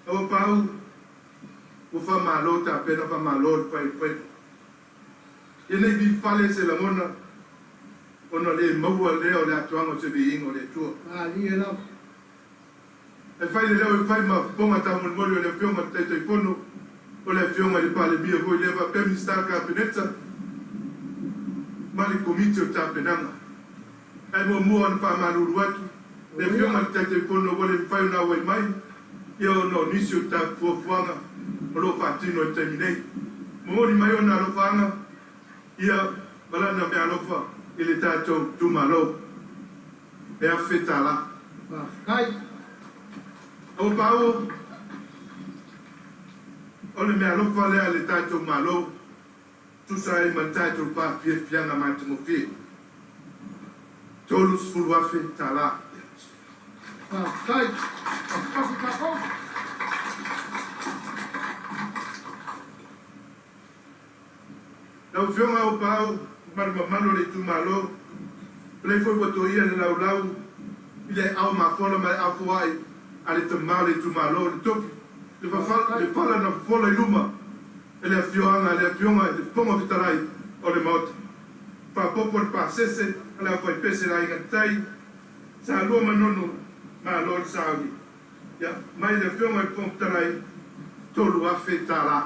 Aua pau, ua faamalo tapena, faamalo le fai o le faiva. Ia nei vifale se lagona ona le maua lea o le atoaga o se viiga o le Atua. E fai le leo e fai ma fofoga taumolimoli o le Afioga i le Taitaifono, o le Afioga i le Palemia foi lea faapea Minisita o le Kapeneta ma le Komiti o Tapenaga. Ae muamua ona faamalulu atu le Afioga i le Taitaifono ua le mafai ona auai mai ia ona o nisi o fuafuaga o lo o faatino i le taimi nei. Momoli mai ona alofaaga ia ma lana meaalofa i le tatou itumalo. E $1,000. Faafetai. Aua paua, o le meaalofa lea a le tatou Malo, tusa ai ma le tatou faafiafiaga matagofie. $30,000. Faafetai. Tafatafi tatou. Lau Afioga Aupaau ma le mamalu o le itumalo, o lea foi ua toia le laulau i le aao mafola ma le aao foai a le tama o le itumalo, le tofi, le le fala na fofola i luma e le afioaga a le Afioga i le Fofoga Fetalai o le Maota. Faaopoopo le pasese a le aufaipese le Aiga i le Tai, Salua Manono, malo le sauni. Ia, mai le Afioga i le Fofoga Fetalai, $3,000.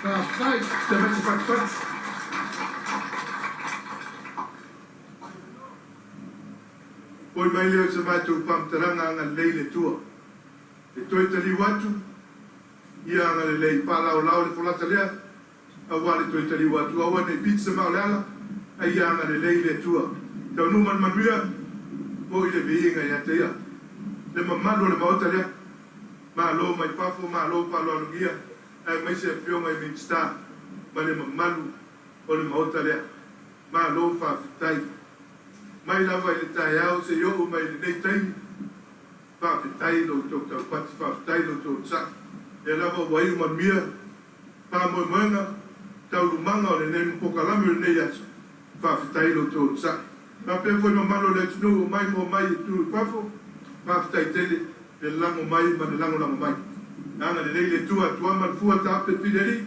Faafetai. Te mati fatufatu. Foi mai lea o se matou faamatalaga agalelei i le Atua. E toe taliu atu, ia agalelei, faalaolao le folasa lea, aua le toe taliu atu, aua ne i pita se maa o le ala, a ia agalelei le Atua. Taunuu ma le manuia, foi le viiga ia te Ia. Le mamalu o le Maota lea, Malo mai fafo, Malo faaaloalogia, aemaise Afioga i Minisita ma le mamalu o le Maota lea. Malo faafetai. Mai lava i le taeao seia oo mai i lenei taimi, faafetai i lo outou taupati, faafetai i lo outou onosai. Lea lava ua iu manuia faamoemoega, taualumaga o lenei polokalame o lenei aso, faafetai i lo outou onosai. Faapea foi mamalu o le atunuu o mai ma omai i itu i fafo, faafetai tele le lago mai ma le lagolago mai. Agalelei le Atua Tuama le fua taape pili alii,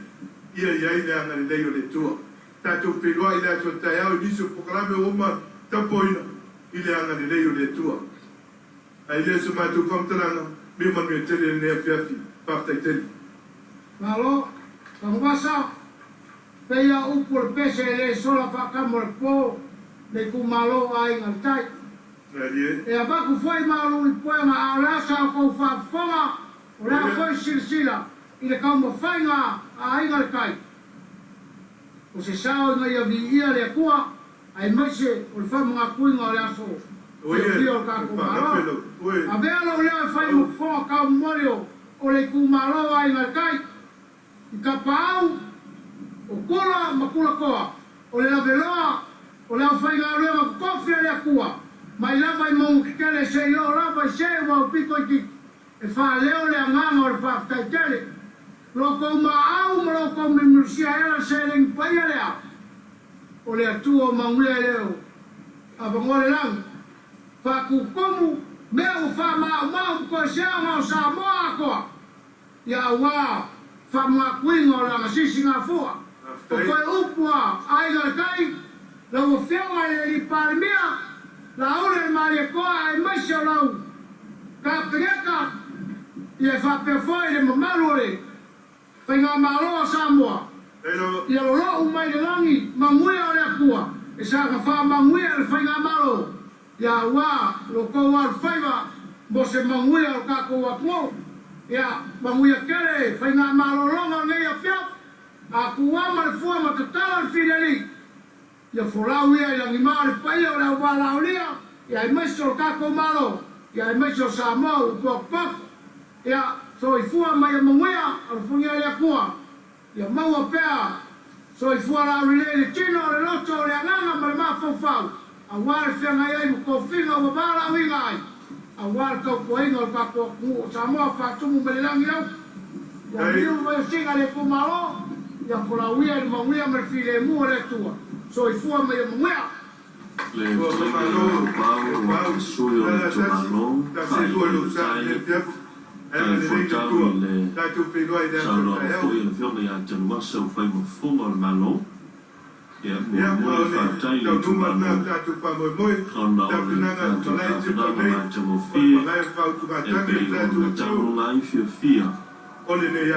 ia i ai le agalelei o le Atua. Tatou feiloai i le aso taeao i nisi o polokalame ua uma tapoina i le agalelei o le Atua. Ae le o se matou faamatalaga, mea manuia tele lenei afiafi. Faafetai tele. Malo, Tanuvasa, Peia upu o le pese e le sola faakamo le po le itumalo o Aiga i le Tai. E avatu foi malu i puega a o le a sa outou faafofoga, o le a foi silasila i le taumafaiga a Aiga i le Tai. O se sao ina ia viia le Atua aemaise o le faamanatuina o le aso fiafia o le tatou Malo. Avea lou leo e fai ma fofoga taumoli o le itumalo o Aiga i le Tai. I Tapaau, o Kula ma Kulakoa, o le laveloa, o le aufaigaluega totofi a le Atua, mai lava i mauga tetele seia oo lava i se ua aupito itiiti, e faaleo le agaga o le faafetai tele. Lo outou maau ma lo outou milumilusia e ala le seleni paia lea o le Atua o manuia e le o avanoa le lagi, faatutumu mea ua faamaumau ma toe seaga o Samoa atoa. Ia auā faamatuina o le agasisi gafua. O toe upu a Aiga i le Tai, lau Afioga i le Alii Palemia, Laauli o le Malietoa aemaise o lau Kapeneta, ia e faapea foi le mamalu o le Faigamalo a Samoa, ia lolo'u mai le lagi manuia o le Atua e saga faamanuia le Faigamalo, ia auā lo tou alofaiva. Mo se manuia o le tatou atunuu. Ia, manuia tele faigamalologa o lenei afiafi. A tuua ma le fua ma tatala le fileli, ia folau ia i lagima le paia o le auvalaaulia, ia aemaise o le tatou Malo, ia aemaise o Samoa ua potopoto. Ia, soifua ma ia manuia, alofagia e le Atua. Ia maua pea soifua laulelei i le tino, le loto, le agaga ma le mafaufau, aua le feagai ai ma tofiga ua valaauina ai, aua le tautuaina o le tatou atunuu o Samoa faatumu mai le lagi e uta. Ia maliu mai o sina le itumalo, ia folauia i le manuia ma le filemu o le Atua. Soifua ma ia manuia. Le fetalaiga ia Loau o sui o le itumalo faailoilo tai talifuaitau i le saunoaga foi a le Afioga ia Tanuvasa ua fai ma fofoga o le Malo. Ia, muamua le faafetai i le itumalo ona o le tatou tapenaga matagofie e pei ona tauluna ai fiafia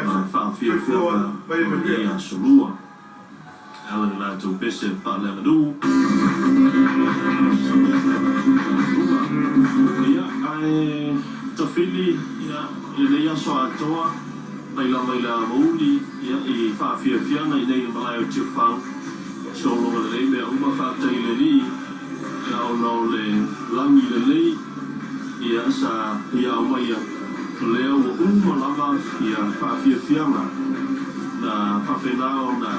ma faafiafiaga o lenei aso lua. E ala i le latou pese faaleaganuu. Ia, ae tafili, ia, i lenei aso atoa, mai lava i le aoauli, ia, i faafiafiaga i nei i le malae o Tiafau, sologa lelei mea uma, faafetai i le Alii, ia, ona o le lagi lelei, ia, sa Ia aumaia, o lea ua uma lava ia faafiafiaga na faapena ona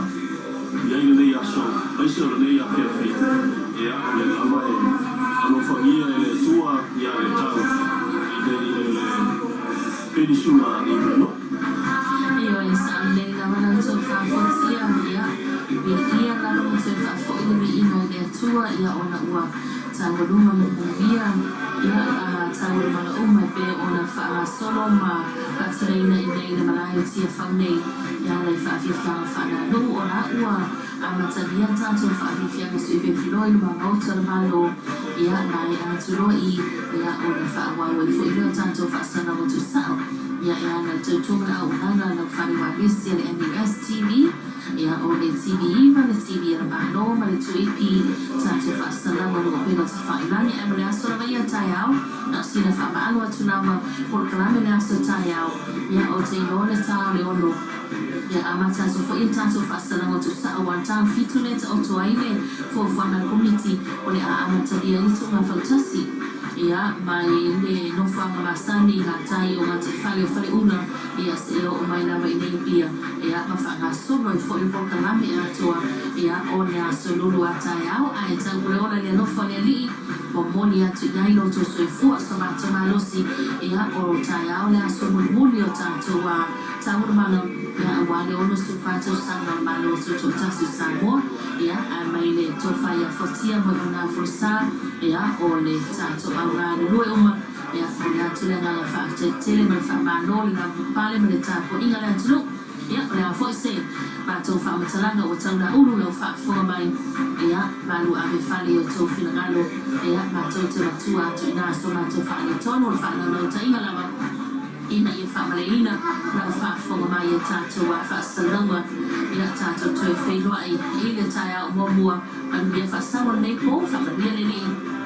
i ai lenei aso, aemaise o lenei afiafi, ia, o lea lava e alofagia e le Atua ia le tau i nei i le penisula i Manua. Ioe, sa lelei lava la outou faafotia, ia, viia lava ma toe faafoi le viiga i le Atua, ia, ona ua Taualuga ma manuia, ia, a taualumaga uma e pei ona faagasolo ma faatinoina i inei i le malae o Tiafau nei, e ala i faafiafiaga faananuu o la ua amatalia tatou faafiafiaga suifiafiloi i luma maota o le Malo, ia, maea atu loa i, ia, ona faaauau ai foi lea o tatou faasalaga tuusao, ia, e ala i le tautoga le auaunaga a lau fale ualesi a le MUS TV. Ia, o le TV ma le TV a le Malo ma le 2AP tatou faasalaga o lo o pena tafailagi ae mo le aso lava ia taeao na o sina faamaalo atu lava polokalame le aso taeao ia ou te iloa le ta o le ono ia amata atu foi le tatou faasalaga o Tuusao a ta fitu lea taoto ai le fuafuaga a le Komiti o le a amatalia ai le tuuga fautasi ia mai le nofoaga masani i gatai o gataifale o Faleula Ia, seia oo mai lava i nei Apia, ia, ma faagasolo ai foi le polokalame atoa, ia, o le aso lulu a taeao, ae tau le ola i le alofa o le Alii, momoli atu i ai lo outou soifua, so matou malosi, ia, o taeao le aso mulimuli o tatou a taualumaga, ia, aua le 64 tausaga o le Malo Tutoatasi o Samoa, ia, ae mai le tofa ia Fuatia Moemoenau Folasa, ia, o le tatou au galulue uma, Ia, momoli atu le agaga faafetai tele ma le faamalo i le lavapapale ma le tapuaiga a le atunuu. Ia, o le a foi se matou faamatalaga ua tau laulu lau faafofoga mai. Ia, malu ave fale i outou finagalo. Ia, matou te matua atu i ina so matou faaletonu o le faanaunauntaiga lava ina ia faamaleina lau faafofoga mai i a tatou a faasalalauga. Ia, tatou toe feiloai i le taeao muamua. Manuia faasau o lenei po, faamanuia le Alii.